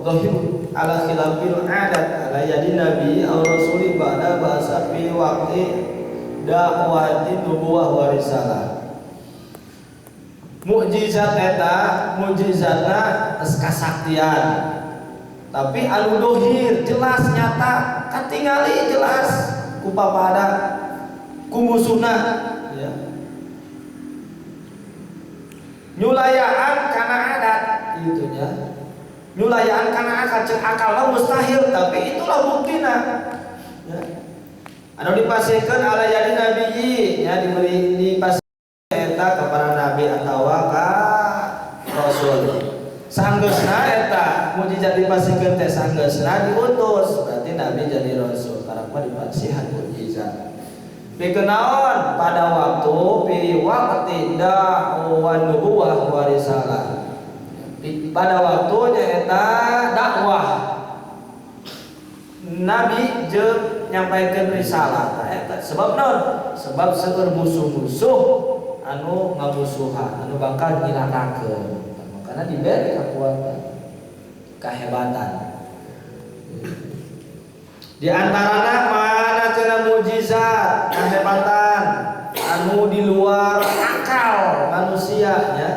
Speaker 3: dhahir ala khilafil adat ala yadi nabi aw rasuli ba'da ba'sa fi waqti dakwati nubuwah wa risalah. Mukjizat eta mukjizatna kasaktian tapi anu dohir jelas nyata katingali jelas ku papada ku musuhna ya. Nyulayaan kana adat itunya nyulayaan kana akal cek akalna mustahil tapi itulah buktina ya. Anu dipasihkeun ala yadi nabiyyi ya diberi dipasihkeun eta ka para nabi atawa ka rasul. Sanggeusna eta mukjizat dipasihkeun teh sanggeusna diutus berarti nabi jadi rasul karena dipasihan mukjizat. Pikeun naon pada waktu fi waqti da'wan nubuwah wa risalah. Pada waktu nyaeta dakwah nabi jeung nyampaikeun risalah eta sebab naon? Sebab seueur musuh-musuh anu ngamusuhan, anu bakal nyilakakeun. Makana diberi kekuatan, kehebatan. Di antarana mana cenah mukjizat kehebatan anu di luar akal manusia nya.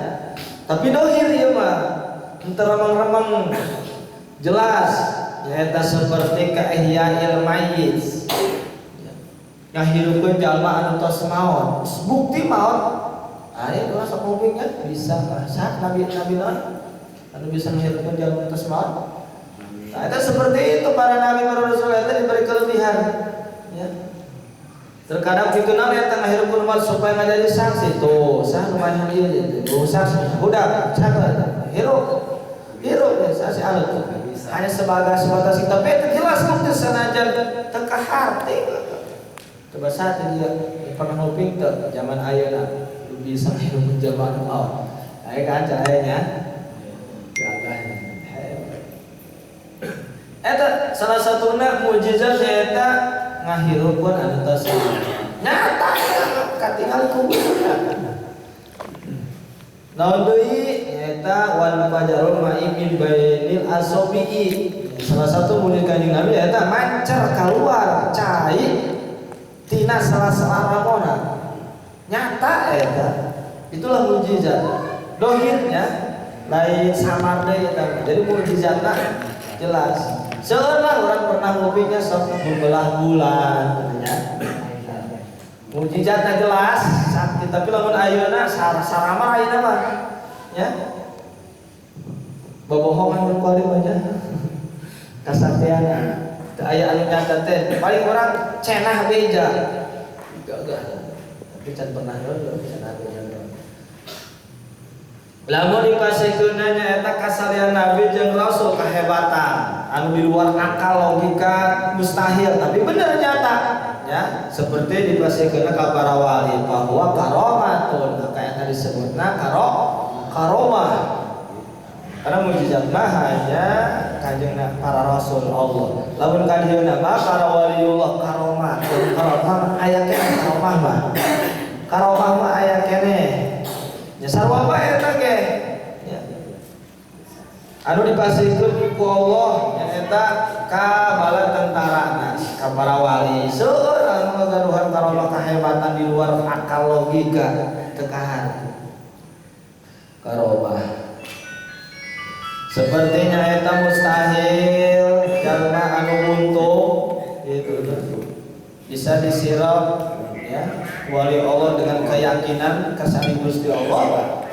Speaker 3: Tapi dohir ieu mah henteu remeng-remeng jelas nyaeta seperti kaihya'il mayyit. Ngahirupkeun jalma anu tos maot. Bukti maot aya doa sok ngupingnya bisa saat nabi-nabi naon anu bisa ngahirupkeun jalma tos maot. Nah, itu seperti itu para nabi para rasul itu diberi kelebihan ya. Terkadang dikenal ya tengah hirup umat supaya nggak jadi saksi tuh sah lumayan ieu tuh saksi udah sabar hirup hirup ya saksi alut hanya sebagai sebatas itu tapi itu jelas bukti sanajan teu kaharti. Coba saat dia pernah nguping teu zaman ayeuna bisa hirup jelema anu maot aya kan caranya gagah. Eta salah satuna mukjizat eta ngahirupkeun anu tos nyata katingal ku musuhna. Naon deui eta wal fajarul ma'i min bainil asobi'i. Salah satu mukjizat Kanjeng Nabi eta mancar keluar cai tina sela-sela ramona. Nyata eta. Itulah mukjizat. Dohirnya lain samar deui eta. Jadi mukjizatna jelas. Seueur lah orang pernah ngupingnya sok membelah bulan gitu ya. Mukjizatna jelas sakti tapi lamun ayeuna sarama ayeuna mah ya. Bobohongan mun kuari mah nya. Kasaktianna teu aya anu nyata teh paling orang cenah beja. Gagah. Tapi can pernah heula cenah beja. Lamun dipasihkeun nya eta kasalian nabi jeung rasul kehebatan anu di luar akal logika mustahil tapi bener nyata ya seperti dipasihkeun ka para wali bahwa karomatun kayak tadi disebutna karomah karena mukjizat mah hanya kanjeng para rasul Allah. Lamun ka dieu mah para waliullah karomah, karomah aya keneh karomah mah. Karomah mah aya keneh. Nya sarua bae eta ge. Nya. Anu dipasihkeun ku Allah nyaeta ka bala tentarana, ka para wali. Seueur anu ngagaduhan karomah kahebatan di luar akal logika teu kaharti. Karomah sepertinya eta mustahil jalma anu buntu gitu bisa disirap ya wali Allah dengan keyakinan kasani Gusti Allah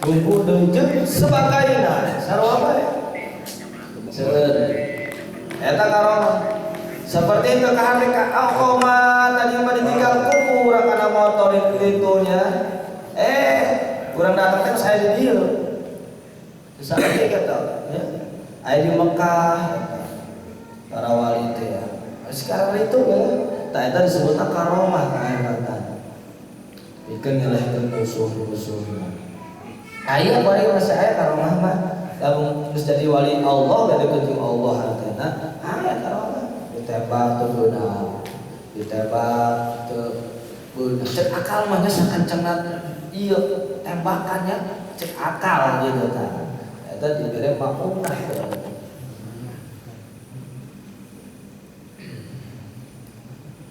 Speaker 3: bumbu deunceuk sebagaina sarua bae seueur eta karomah seperti itu kaharti ka Allah tadi mah ditinggal ku urang kana motor itu nya urang datang teh saya di dieu sampai kata ya aya di Mekah para wali teh ya sekarang itu ya tah eta disebutna karomah kahebatan pikeun ngelehkeun musuh-musuhna aya bari masih aya karomah mah lamun geus jadi wali Allah dari kunjung Allah hartana aya karomah ditembak teu beunang ditembak teu beunang cek akal mah geus sakancengna ieu tembakannya cek akal gitu tah eta dibere maunah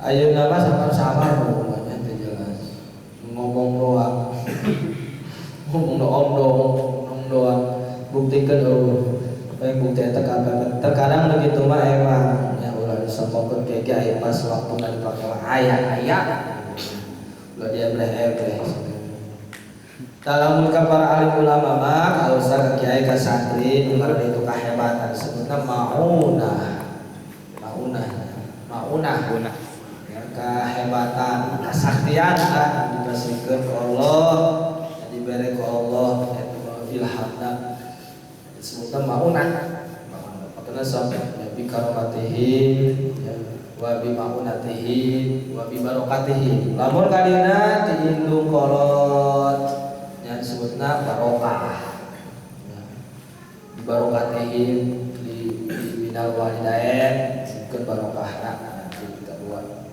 Speaker 3: ayeuna mah sama-sama hubungannya teu jelas ngomong doang ngomong doang doang buktikeun eueuh bae bukti eta kabeh terkadang begitu mah emang nya ulah disopokeun ke kiai pas waktuna dipake mah aya-aya ulah diebleh-ebleh. Dalam muka para alim ulama mah kalau usah ke kiai ke santri karena itu kehebatan sebutnya maunah maunah maunah ya, kehebatan kesaktian lah dibasikeun ku Allah dibere ku Allah itu ilhamna disebutna maunah maunah sok ya bi karomatihi ya wa bi maunatihi wa bi barokatihi lamun kadina diindung kolot yang disebutna barokah barokatihim di minal walidain disebutkan barokahna nanti kedua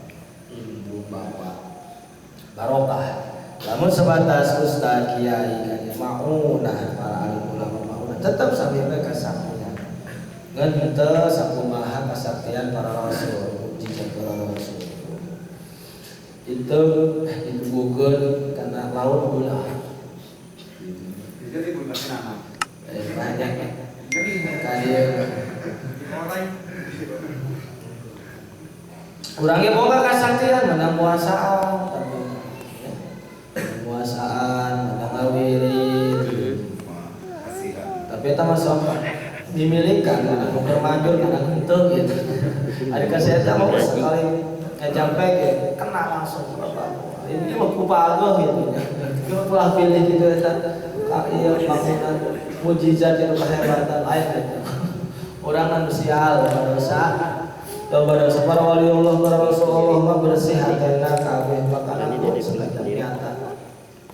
Speaker 3: indung bapak barokah lamun sebatas ustaz kiai kanya maunah para alim ulama maunah tetap sampai kasaktian ngan teu sakumaha kasaktian para rasul mukjizat para rasul itu ditubuhkeun kana laut gula. Banyak kali kurangnya boga kasaktian menang puasaan tapi puasaan menang ngawirid tapi itu masuk dimilikan karena bukan manjur karena henteu gitu ada kesehatan mau sekali ngejampe gitu kena langsung bapak ini mah kupagoh gitu ulah pilih gitu eta iya bangunan mujizat itu kehebatan lain gitu. Orang manusia dosa loba dosa para wali Allah para rasul Allah mah bersih hatena kabeh makanan sebagai nyata.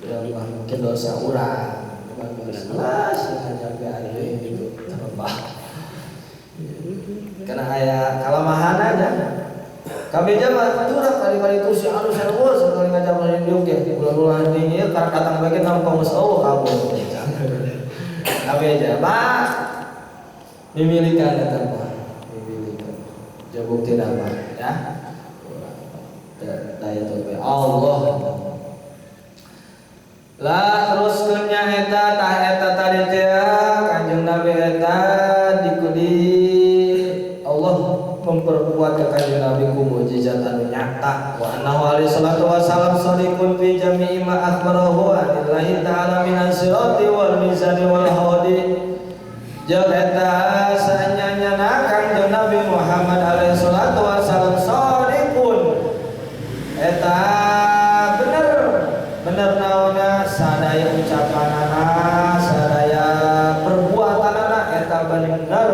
Speaker 3: Ya mungkin dosa urang bukan dosa sampai aya gitu terbah. Karena aya kalamahan aja. Kami mah turah kali-kali itu si anu sarua sekali ngajak diuk ge ulah-ulah ieu karek datang bae nampang geus eueuh kabur. Kami aja mah mimilikan eta mah mimilikan. Ja bukti nama ya. Daya tobe Allah. Lah teruskeun nya eta tah eta tadi teh Kanjeng Nabi eta dikudi Allah memperkuat ke Kanjeng Nabi ku mukjizat anu nyata wa annahu alaihi salatu wasalam shadiqun fi jami'i ma akhbarahu anillahi ta'ala minan sirati wal mizani wal hadi jeung eta saenyana Kanjeng Nabi Muhammad alaihi salatu wasalam shadiqun eta bener bener naonna sadaya ucapanana sadaya perbuatanana eta bener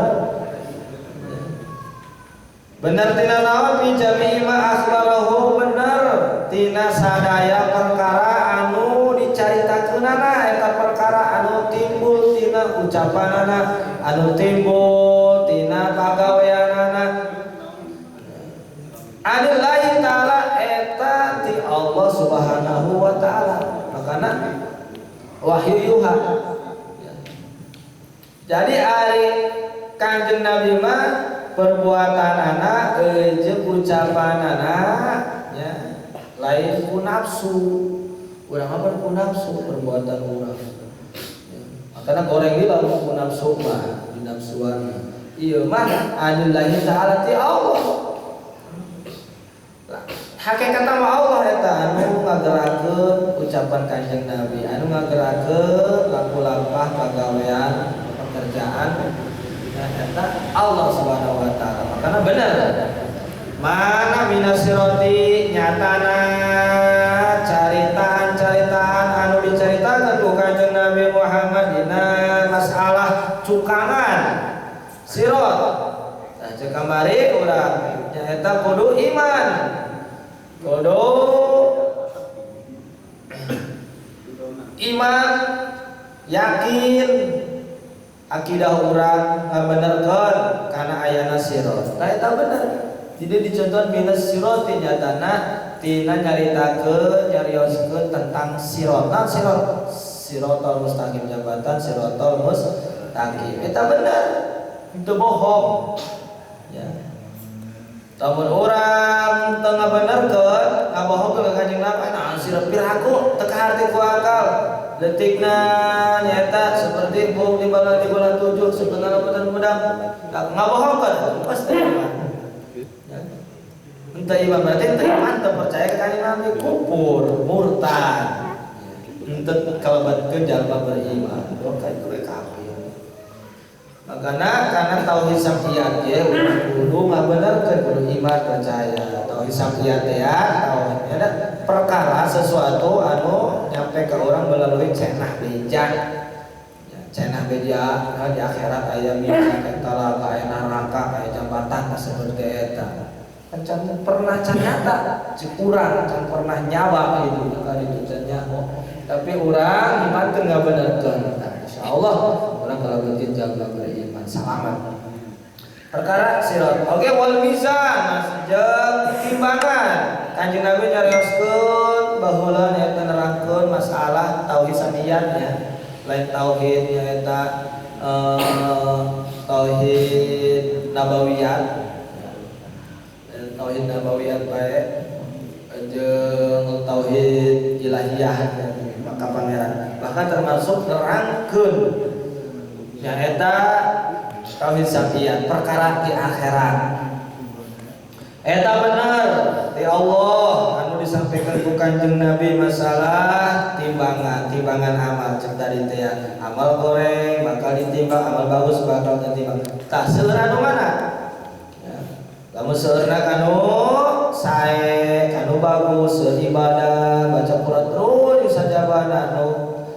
Speaker 3: bener tina naon fi jami'i ma akhbarahu bener tina sadaya perkara anu dicaritakeunana eta perkara anu timbul tina ucapanana anu timbul tina Allah Subhanahu wa taala. Makana wahyu yuha. Jadi ari Kanjeng Nabi mah perbuatanana jeung ucapanana ya lain ku nafsu. Urang mah ku nafsu perbuatan urang. Ya. Makana goreng di lamun ku nafsu mah di nafsuan. Ieu mah anillahi ta'ala ti Allah. Hakikat mah Allah eta anu ngagerakeun ucapan Kanjeng Nabi, anu ngagerakeun laku-lampah pagawean, pekerjaan eta Allah Subhanahu wa taala. Makana bener. Mana minasiroti nyatana caritaan-caritaan anu dicaritakeun ku Kanjeng Nabi Muhammad dina masalah cukangan sirot. Nah cek kamari urang nyaeta kudu iman. Kudu iman, yakin akidah urang ngabenerkeun kana ayana sirot. Tah eta bener. Jadi dicontohan minus sirot nyatana tina nyaritakeun nyarioskeun tentang sirot. Nah sirot sirotol mustaqim jabatan sirotol mustaqim. Eta bener. Itu bohong. Ya. Lamun urang teu ngabenerkeun ngabohongkeun ka Kanjeng Nabi, nah sirot piraku teu kaharti ku akal. Detikna nyata seperti bom di bola tujuh sebenarnya mudah-mudah ngabohongkeun pasti iman. Entah iman berarti entah iman teu percaya ka Kanjeng Nabi kufur murtad. Entah kalebatkeun jalma beriman, doka itu kafir. Makana karena tauhid sam'iyat ge urang kudu ngabenerkeun kudu iman percaya. Tauhid sam'iyat ya, tauhid ada perkara sesuatu anu nyampe ke orang melalui cenah beja. Ya, cenah beja nah, di akhirat aya mizan eta talaga aya neraka aya jambatan seperti eta. Kan can pernah can nyata cik urang can pernah nyawa gitu kan itu can nyaho. Tapi urang imankeun ngabenerkeun. Nah, insyaallah urang kalau berarti jaga beriman selamat. Perkara sirat. Oke wal mizan jeung timbangan. Kanjeng Nabi nyarioskeun baheula nyaeta nerangkeun masalah tauhid samiyatnya. Lain tauhid nyaeta tauhid nabawiyat. Tauhid nabawiyat bae jeung tauhid ilahiyah maka pangeran. Bahkan termasuk nerangkeun nyaeta tauhid samiyat perkara di akhirat. Eta bener ti Allah anu disampaikan ku Kanjeng Nabi masalah timbangan, timbangan amal cek tadi teh ya. Amal goreng bakal ditimbang, amal bagus bakal ditimbang. Tah seueur anu mana? Ya. Lamun seueurna kanu sae, kanu bagus, seueur ibadah, baca Quran terus sajabana nu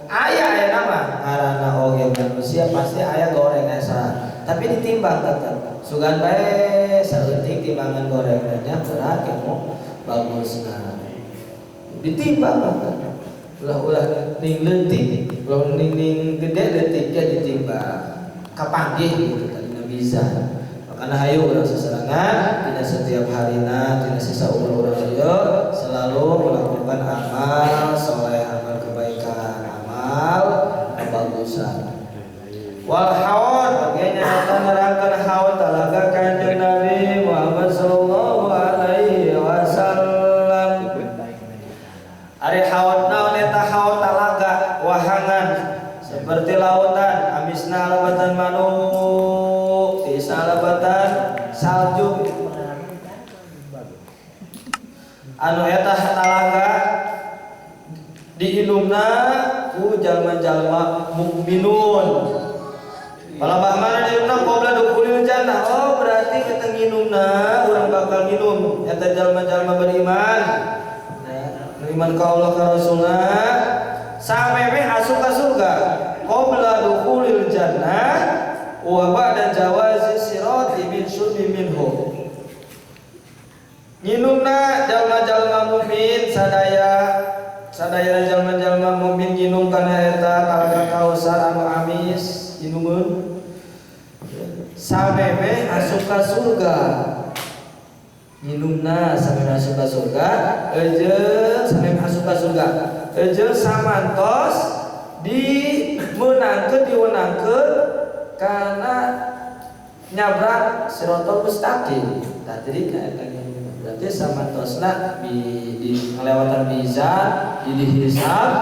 Speaker 3: aya aya nama ngaranna oge manusia pasti aya goreng asa. Tapi ditimbang tetep. Sugan bae saeutik timbangan gorengnya berat kamu bagusna. Ditimbang tetep. Ulah-ulah ning leutik, ulah ning gede leutik ge ditimbang. Kapanggih gitu tadi mizan. Makana hayu urang sasarengan dina setiap harina, dina sisa umur urang ieu selalu melakukan amal soleh, amal kebaikan, amal kebagusan. Wal haud oge nyaeta nerangkeun haud talaga Kanjeng Nabi Muhammad sallallahu alaihi wasallam. Ari haud naon eta haud talaga wahangan seperti lautan amisna labatan manuk tiisna labatan salju anu eta talaga diinumna ku jalma-jalma mukminun. Palabah mana diinumna qabla dukhulil jannah. Oh berarti kita nginumna urang bakal nginum eta jalma-jalma beriman. Nah, beriman ka Allah ka Rasulna sameme asup ka surga qabla dukhulil jannah wa ba'da jawazi sirati min syurbi minhu. Nginumna jalma-jalma mukmin sadaya sadaya jalma-jalma mukmin nginum kana eta talaga kausar anu amis inumeun sameme asup ka surga nginumna. Hirupna sampai masuk ke surga jeung sampai masuk ke surga jeung samantos dimeunangkeun diwenangkeun kana nyabrang siratal mustaqim. Tah jadi berarti samantosna di ngelewatan mizan di dihisab.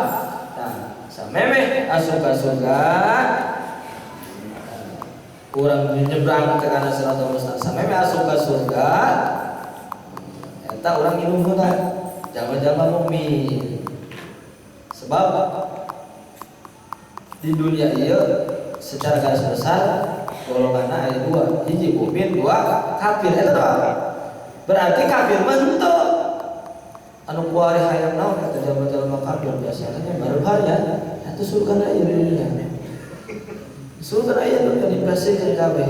Speaker 3: Tah samemeh asup ka surga urang nyebrang ke kana siratal mustaqim samemeh asup ka surga eta urang minum heula jalma-jalma mukmin. Sebab di dunia ieu secara garis besar golonganna aya dua, hiji mukmin, dua kafir. Eta doang. Berarti kafir mah henteu. Anu kuari hayang naon eta jalma-jalma kafir biasanya baru ya eta surgana ieu dunya. Surgana ieu dunya dipasihkeun kabeh.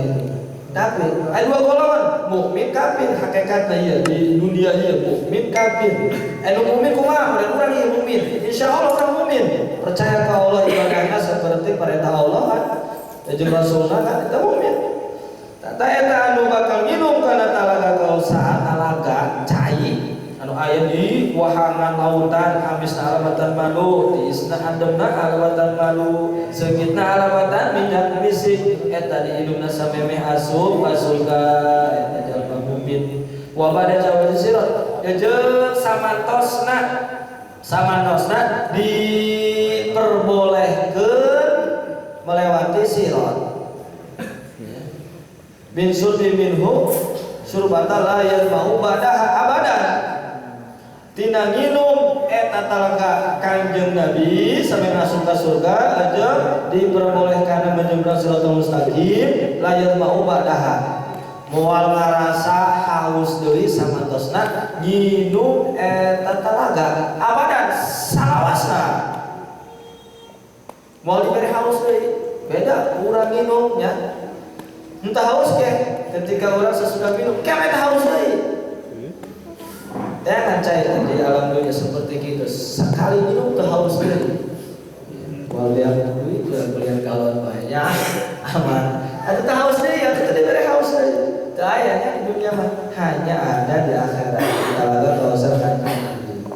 Speaker 3: Tapi aya dua golongan, mukmin kafir hakikatna ieu di dunia ieu mukmin kafir. Anu mukmin kumaha? Urang ieu mukmin. Insyaallah urang mukmin. Percaya ka Allah ibadahna seperti perintah Allah kan. Jeung Rasulna kan eta mukmin. Tata eta anu bakal minum kana talaga kausar, talaga cai anu aya di wahangan lautan amisna alamatan malu, tiisna andemna alamatan malu, seungitna alamatan minyak misik eta diinumna samemeh asup ka surga eta jalma mukmin. Wa bada jawaz sirat jeung samantosna samantosna diperbolehkeun melewati sirat. Bin surbi minhu surbata la yasma'u badaha abadan. Tina nginum eta talaga Kanjeng Nabi sampai masuk ke surga aja diperbolehkan menyeberang siratal mustaqim la yasma'u badaha. Moal ngarasa haus deui samantosna nginum eta talaga abadan salawasna. Moal diberi haus deui. Beda urang minumnya. Entah haus ke ketika orang sesudah minum kemet haus deui. Jangan cair di alam dunia seperti itu. Sekali minum teu haus deui. Moal lihat duit, belian galon bae nya aman. Atuh teu haus deui, atuh teu dibere haus deui. Teu aya nya di dunia mah, hanya ada di akhirat. Talaga kausar Kanjeng Nabi.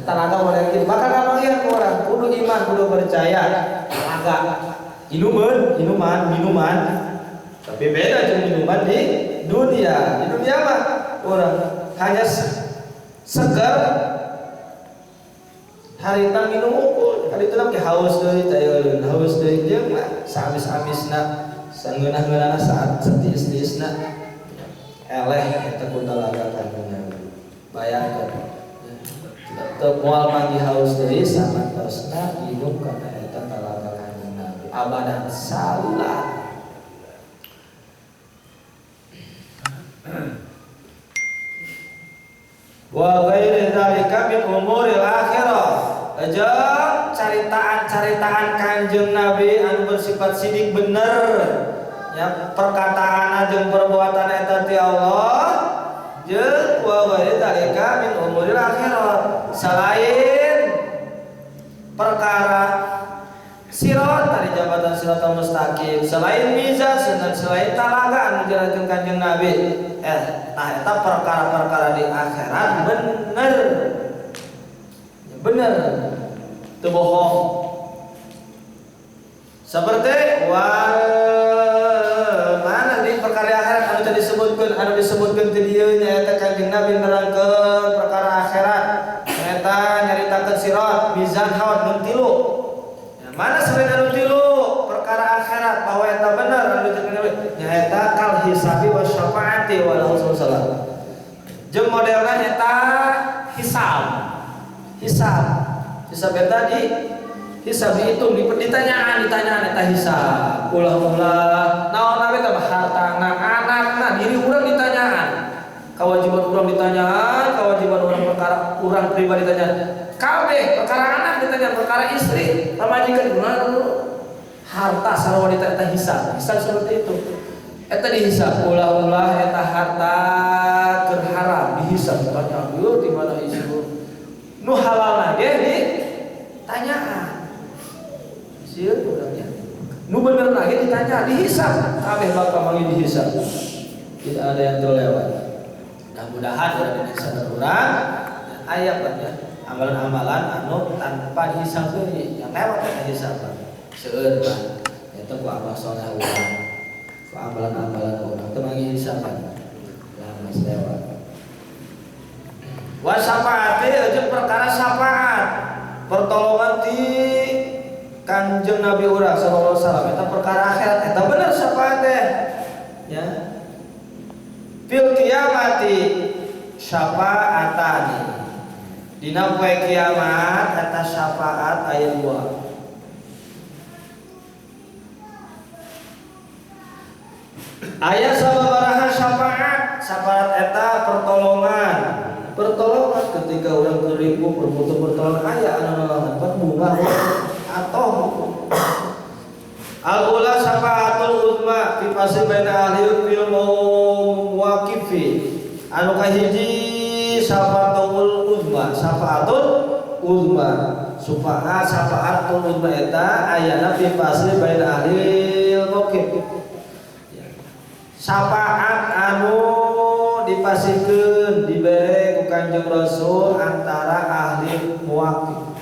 Speaker 3: Talaga boleh gitu. Maka kapangian ku urang kudu iman, kudu percaya. Talaga inuman, minuman, minuman. Tapi beda jeung minuman di dunia. Di dunia mah urang hanya seger harita minum unggul. Hari itu ke haus deui, teh haus deui jeung mah saamis-amisna, sangeunah-ngeunahna saat setiis-tiisna eleh eta ku talaga Kanjeng Nabi. Bayangkeun teu moal manggih haus deui samantosna minum kana eta talaga Kanjeng Nabi abadan salila. Wa ghairi dzalika min umuril akhirah. Jeung caritaan-caritaan Kanjeng Nabi anu bersifat sidik bener ya, perkataan jeung perbuatan eta ti Allah jeung wa ghairi dzalika min umuril akhirah. Selain perkara sirat tadi jabatan siratal mustaqim, selain mizan dan selain talaga anu dijelaskeun Kanjeng Nabi, tah eta perkara-perkara di akhirat bener bener teu bohong. Seperti wal mana di perkara akhirat anu tadi disebutkeun, anu disebutkeun ti dieu nyaeta Kanjeng Nabi nerangkeun perkara akhirat nyaeta nyaritakeun sirat, mizan, haud mun tilu. Mana selain anu tilu perkara akhirat bahwa eta bener anu disebutkeun nyaeta kal hisabi wasyafaati wa lahu salam. Jeung modelna nyaeta hisab. Hisab. Hisab eta di hisab dihitung, ditanyaan, ditanyaan eta hisab. Ulah-ulah naon we teh hartana, anakna, diri urang ditanyaan. Kewajiban urang ditanyaan, kewajiban urang perkara urang pribadi ditanyaan. Kabeh perkara anak ditanya, perkara istri, pamajikan, harta sarua wanita eta hisab. Hisab seperti itu. Eta dihisab ulah-ulah eta harta keur haram dihisab tanya ieu di mana isi nu halal ge ditanyaan. Sieun urangnya. Nu bener lagi ditanya, dihisab. Kabeh bakal manggih dihisab. Tidak ada yang terlewat. Nah, Mudah-mudahan urang dina sadar urang aya ya amalan-amalan anu tanpa dihisab deui, yang lewat eta hisaban. Seueur bah eta ku amal soleh urang, ku amalan-amalan urang teu manggih hisaban. Lah geus lewat. Wa syafaati jeung perkara syafaat, pertolongan ti Kanjeng Nabi urang sallallahu alaihi wasallam eta perkara akhirat eta bener syafaat teh ya. Fil kiamati syafaatani, dina poe kiamat eta syafaat aya dua. Aya sababaraha syafaat, syafaat eta pertolongan. Pertolongan ketika orang keribu berbutuh pertolongan aya anu nolongan pan bunga atau al-ula syafaatul uzma fi fasl baina ahli fil muwaqifi. Anu kahiji syafaatul uzma, syafaatul uzma sufaat syafaatul uzma eta ayana fi fasl baina ahli mauqif. Syafaat anu dipasikeun dibere ku Kanjeng Rasul antara ahli muwaqif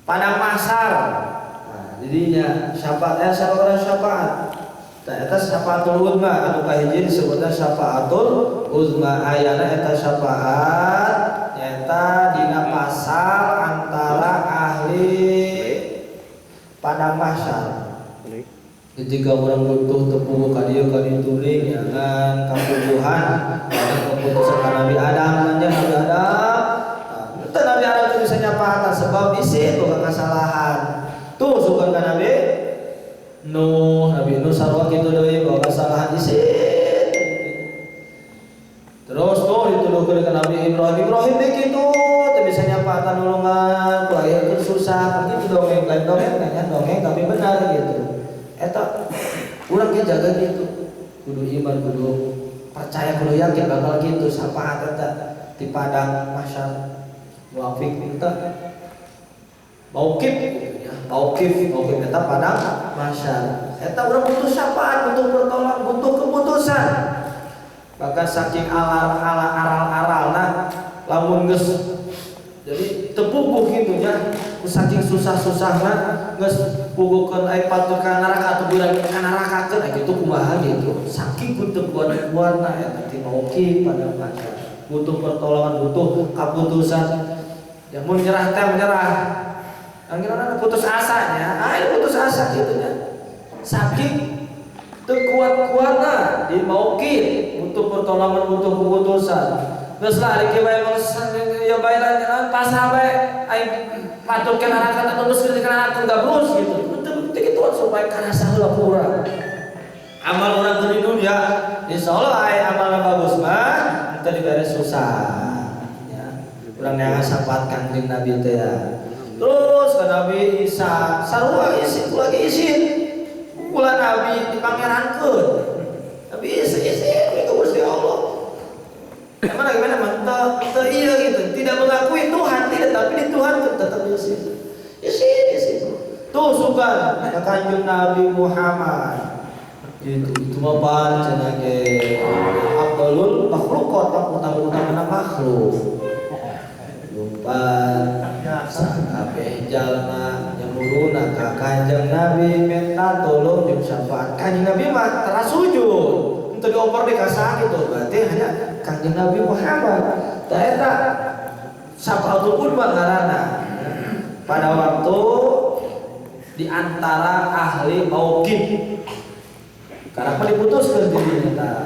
Speaker 3: padang mahsyar. Nah, jadinya syafaatnya saudara syafaat. Nah, eta syafaatul uzma anu kahiji disebutna syafaatul uzma ayana eta syafaat nyaeta dina pasal antara ahli padang mahsyar. Ketika orang butuh tepung ka dieu ka ditu deui nyangan kapuguhan keputusan ka Nabi Adam nya Nabi Adam. Nah, Nabi Adam itu bisa nyapaatan sebab isi boga kesalahan. Tuh sugan ka Nabi Nuh, Nabi Nuh sarua kitu deui boga kesalahan isi. Terus tuh dituduhkeun ka Nabi Ibrahim, Ibrahim deui kitu teu bisa nyapaatan nulungan, kulahirkeun susah, kitu dongeng lain dongeng nanya dongeng tapi benar gitu. Eta urang ge jaga gitu. Kudu iman, kudu percaya, kudu yakin bakal gitu syafaat eta di padang mahsyar. Muwafiq eta mauqif ya, mauqif, mauqif eta padang mahsyar. Eta urang butuh syafaat, butuh pertolongan, butuh keputusan. Bahkan saking aral-aral-aralna lamun geus jadi tepuguh kitu nya, saking susah-susahna geus puguhkeun ai patut ka neraka atuh urang ka nerakakeun ai kitu kumaha gitu. Saking teu kuat-kuatna eta ti mauqif padang mahsyar. Butuh pertolongan, butuh keputusan. Ya mun nyerah teh menyerah. Anggeuna putus asanya, ah putus asa kitu nya. Saking teu kuat-kuatna di mauqif, butuh pertolongan, butuh keputusan. Geus lah ari kieu bae ya bae lah pasrah bae aing patut ka neraka teh geus ka neraka gabrus gitu. Teu kitu supaya karasa heula ku urang. Amal urang di dunia insyaallah aya amalna bagus mah teu dibere susah ya. Urang neangan syafaat Kanjeng Nabi teh ya. Terus ka Nabi Isa sarua isin lagi isin. Kula Nabi dipangerankeun. Nabi Isa isin ka Gusti Allah. Emang gimana mantap, iya gitu, tidak mengakui Tuhan tidak, tapi di Tuhan tetap isin, isin, isin. Tuh sugan ka Kanjeng Nabi Muhammad. Gitu, itu mah pan cenah ge afdalul makhluqat, utama-utamana makhluk. Lumpat sakabeh jalma nyamuruna ka Kanjeng Nabi minta tolong jeung syafaat. Kanjeng Nabi mah teras sujud. Untuk dioper di kasah gitu, berarti hanya Kanjeng Nabi Muhammad. Tah eta syafaatul uzma ngaranna. Pada waktu di antara ahli mauqif. Karena diputuskeun dirinya tah.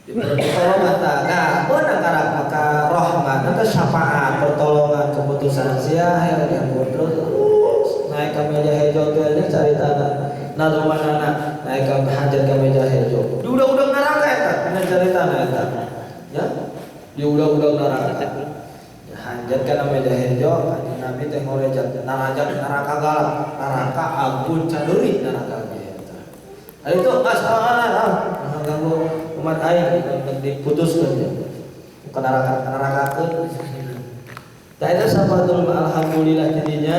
Speaker 3: Pertolongan tah. Nah, beunang karena maka rahmat eta syafaat, pertolongan keputusan sia yang terus naik ka meja hejo teh nya caritana. Nah, lumanana naik ka hajat ka meja hejo. Di udah-udah neraka eta, dina caritana eta. Ya. Di udah-udah neraka. Ya, hajat kana meja hejo, kanjeng Nabi teh ngorejat neraka galak, neraka ampun cadeuri neraka ge eta. Ari itu ah ganggu umat aing diputuskeun ya. Ka neraka nerakakeun. Tah eta syafatul alhamdulillah jadinya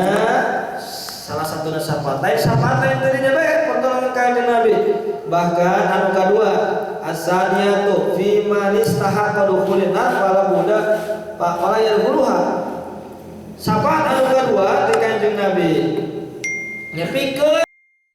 Speaker 3: Salah satu syafaat lain, syafaat lain tadinya bae pertolongan Kanjeng Nabi. Bahkan anu kadua, asaniyatu fi man istahaqqa dukhulin nar fala buddha fala yadkhuluha. Syafaat anu kadua ti Kanjeng Nabi nyepikeun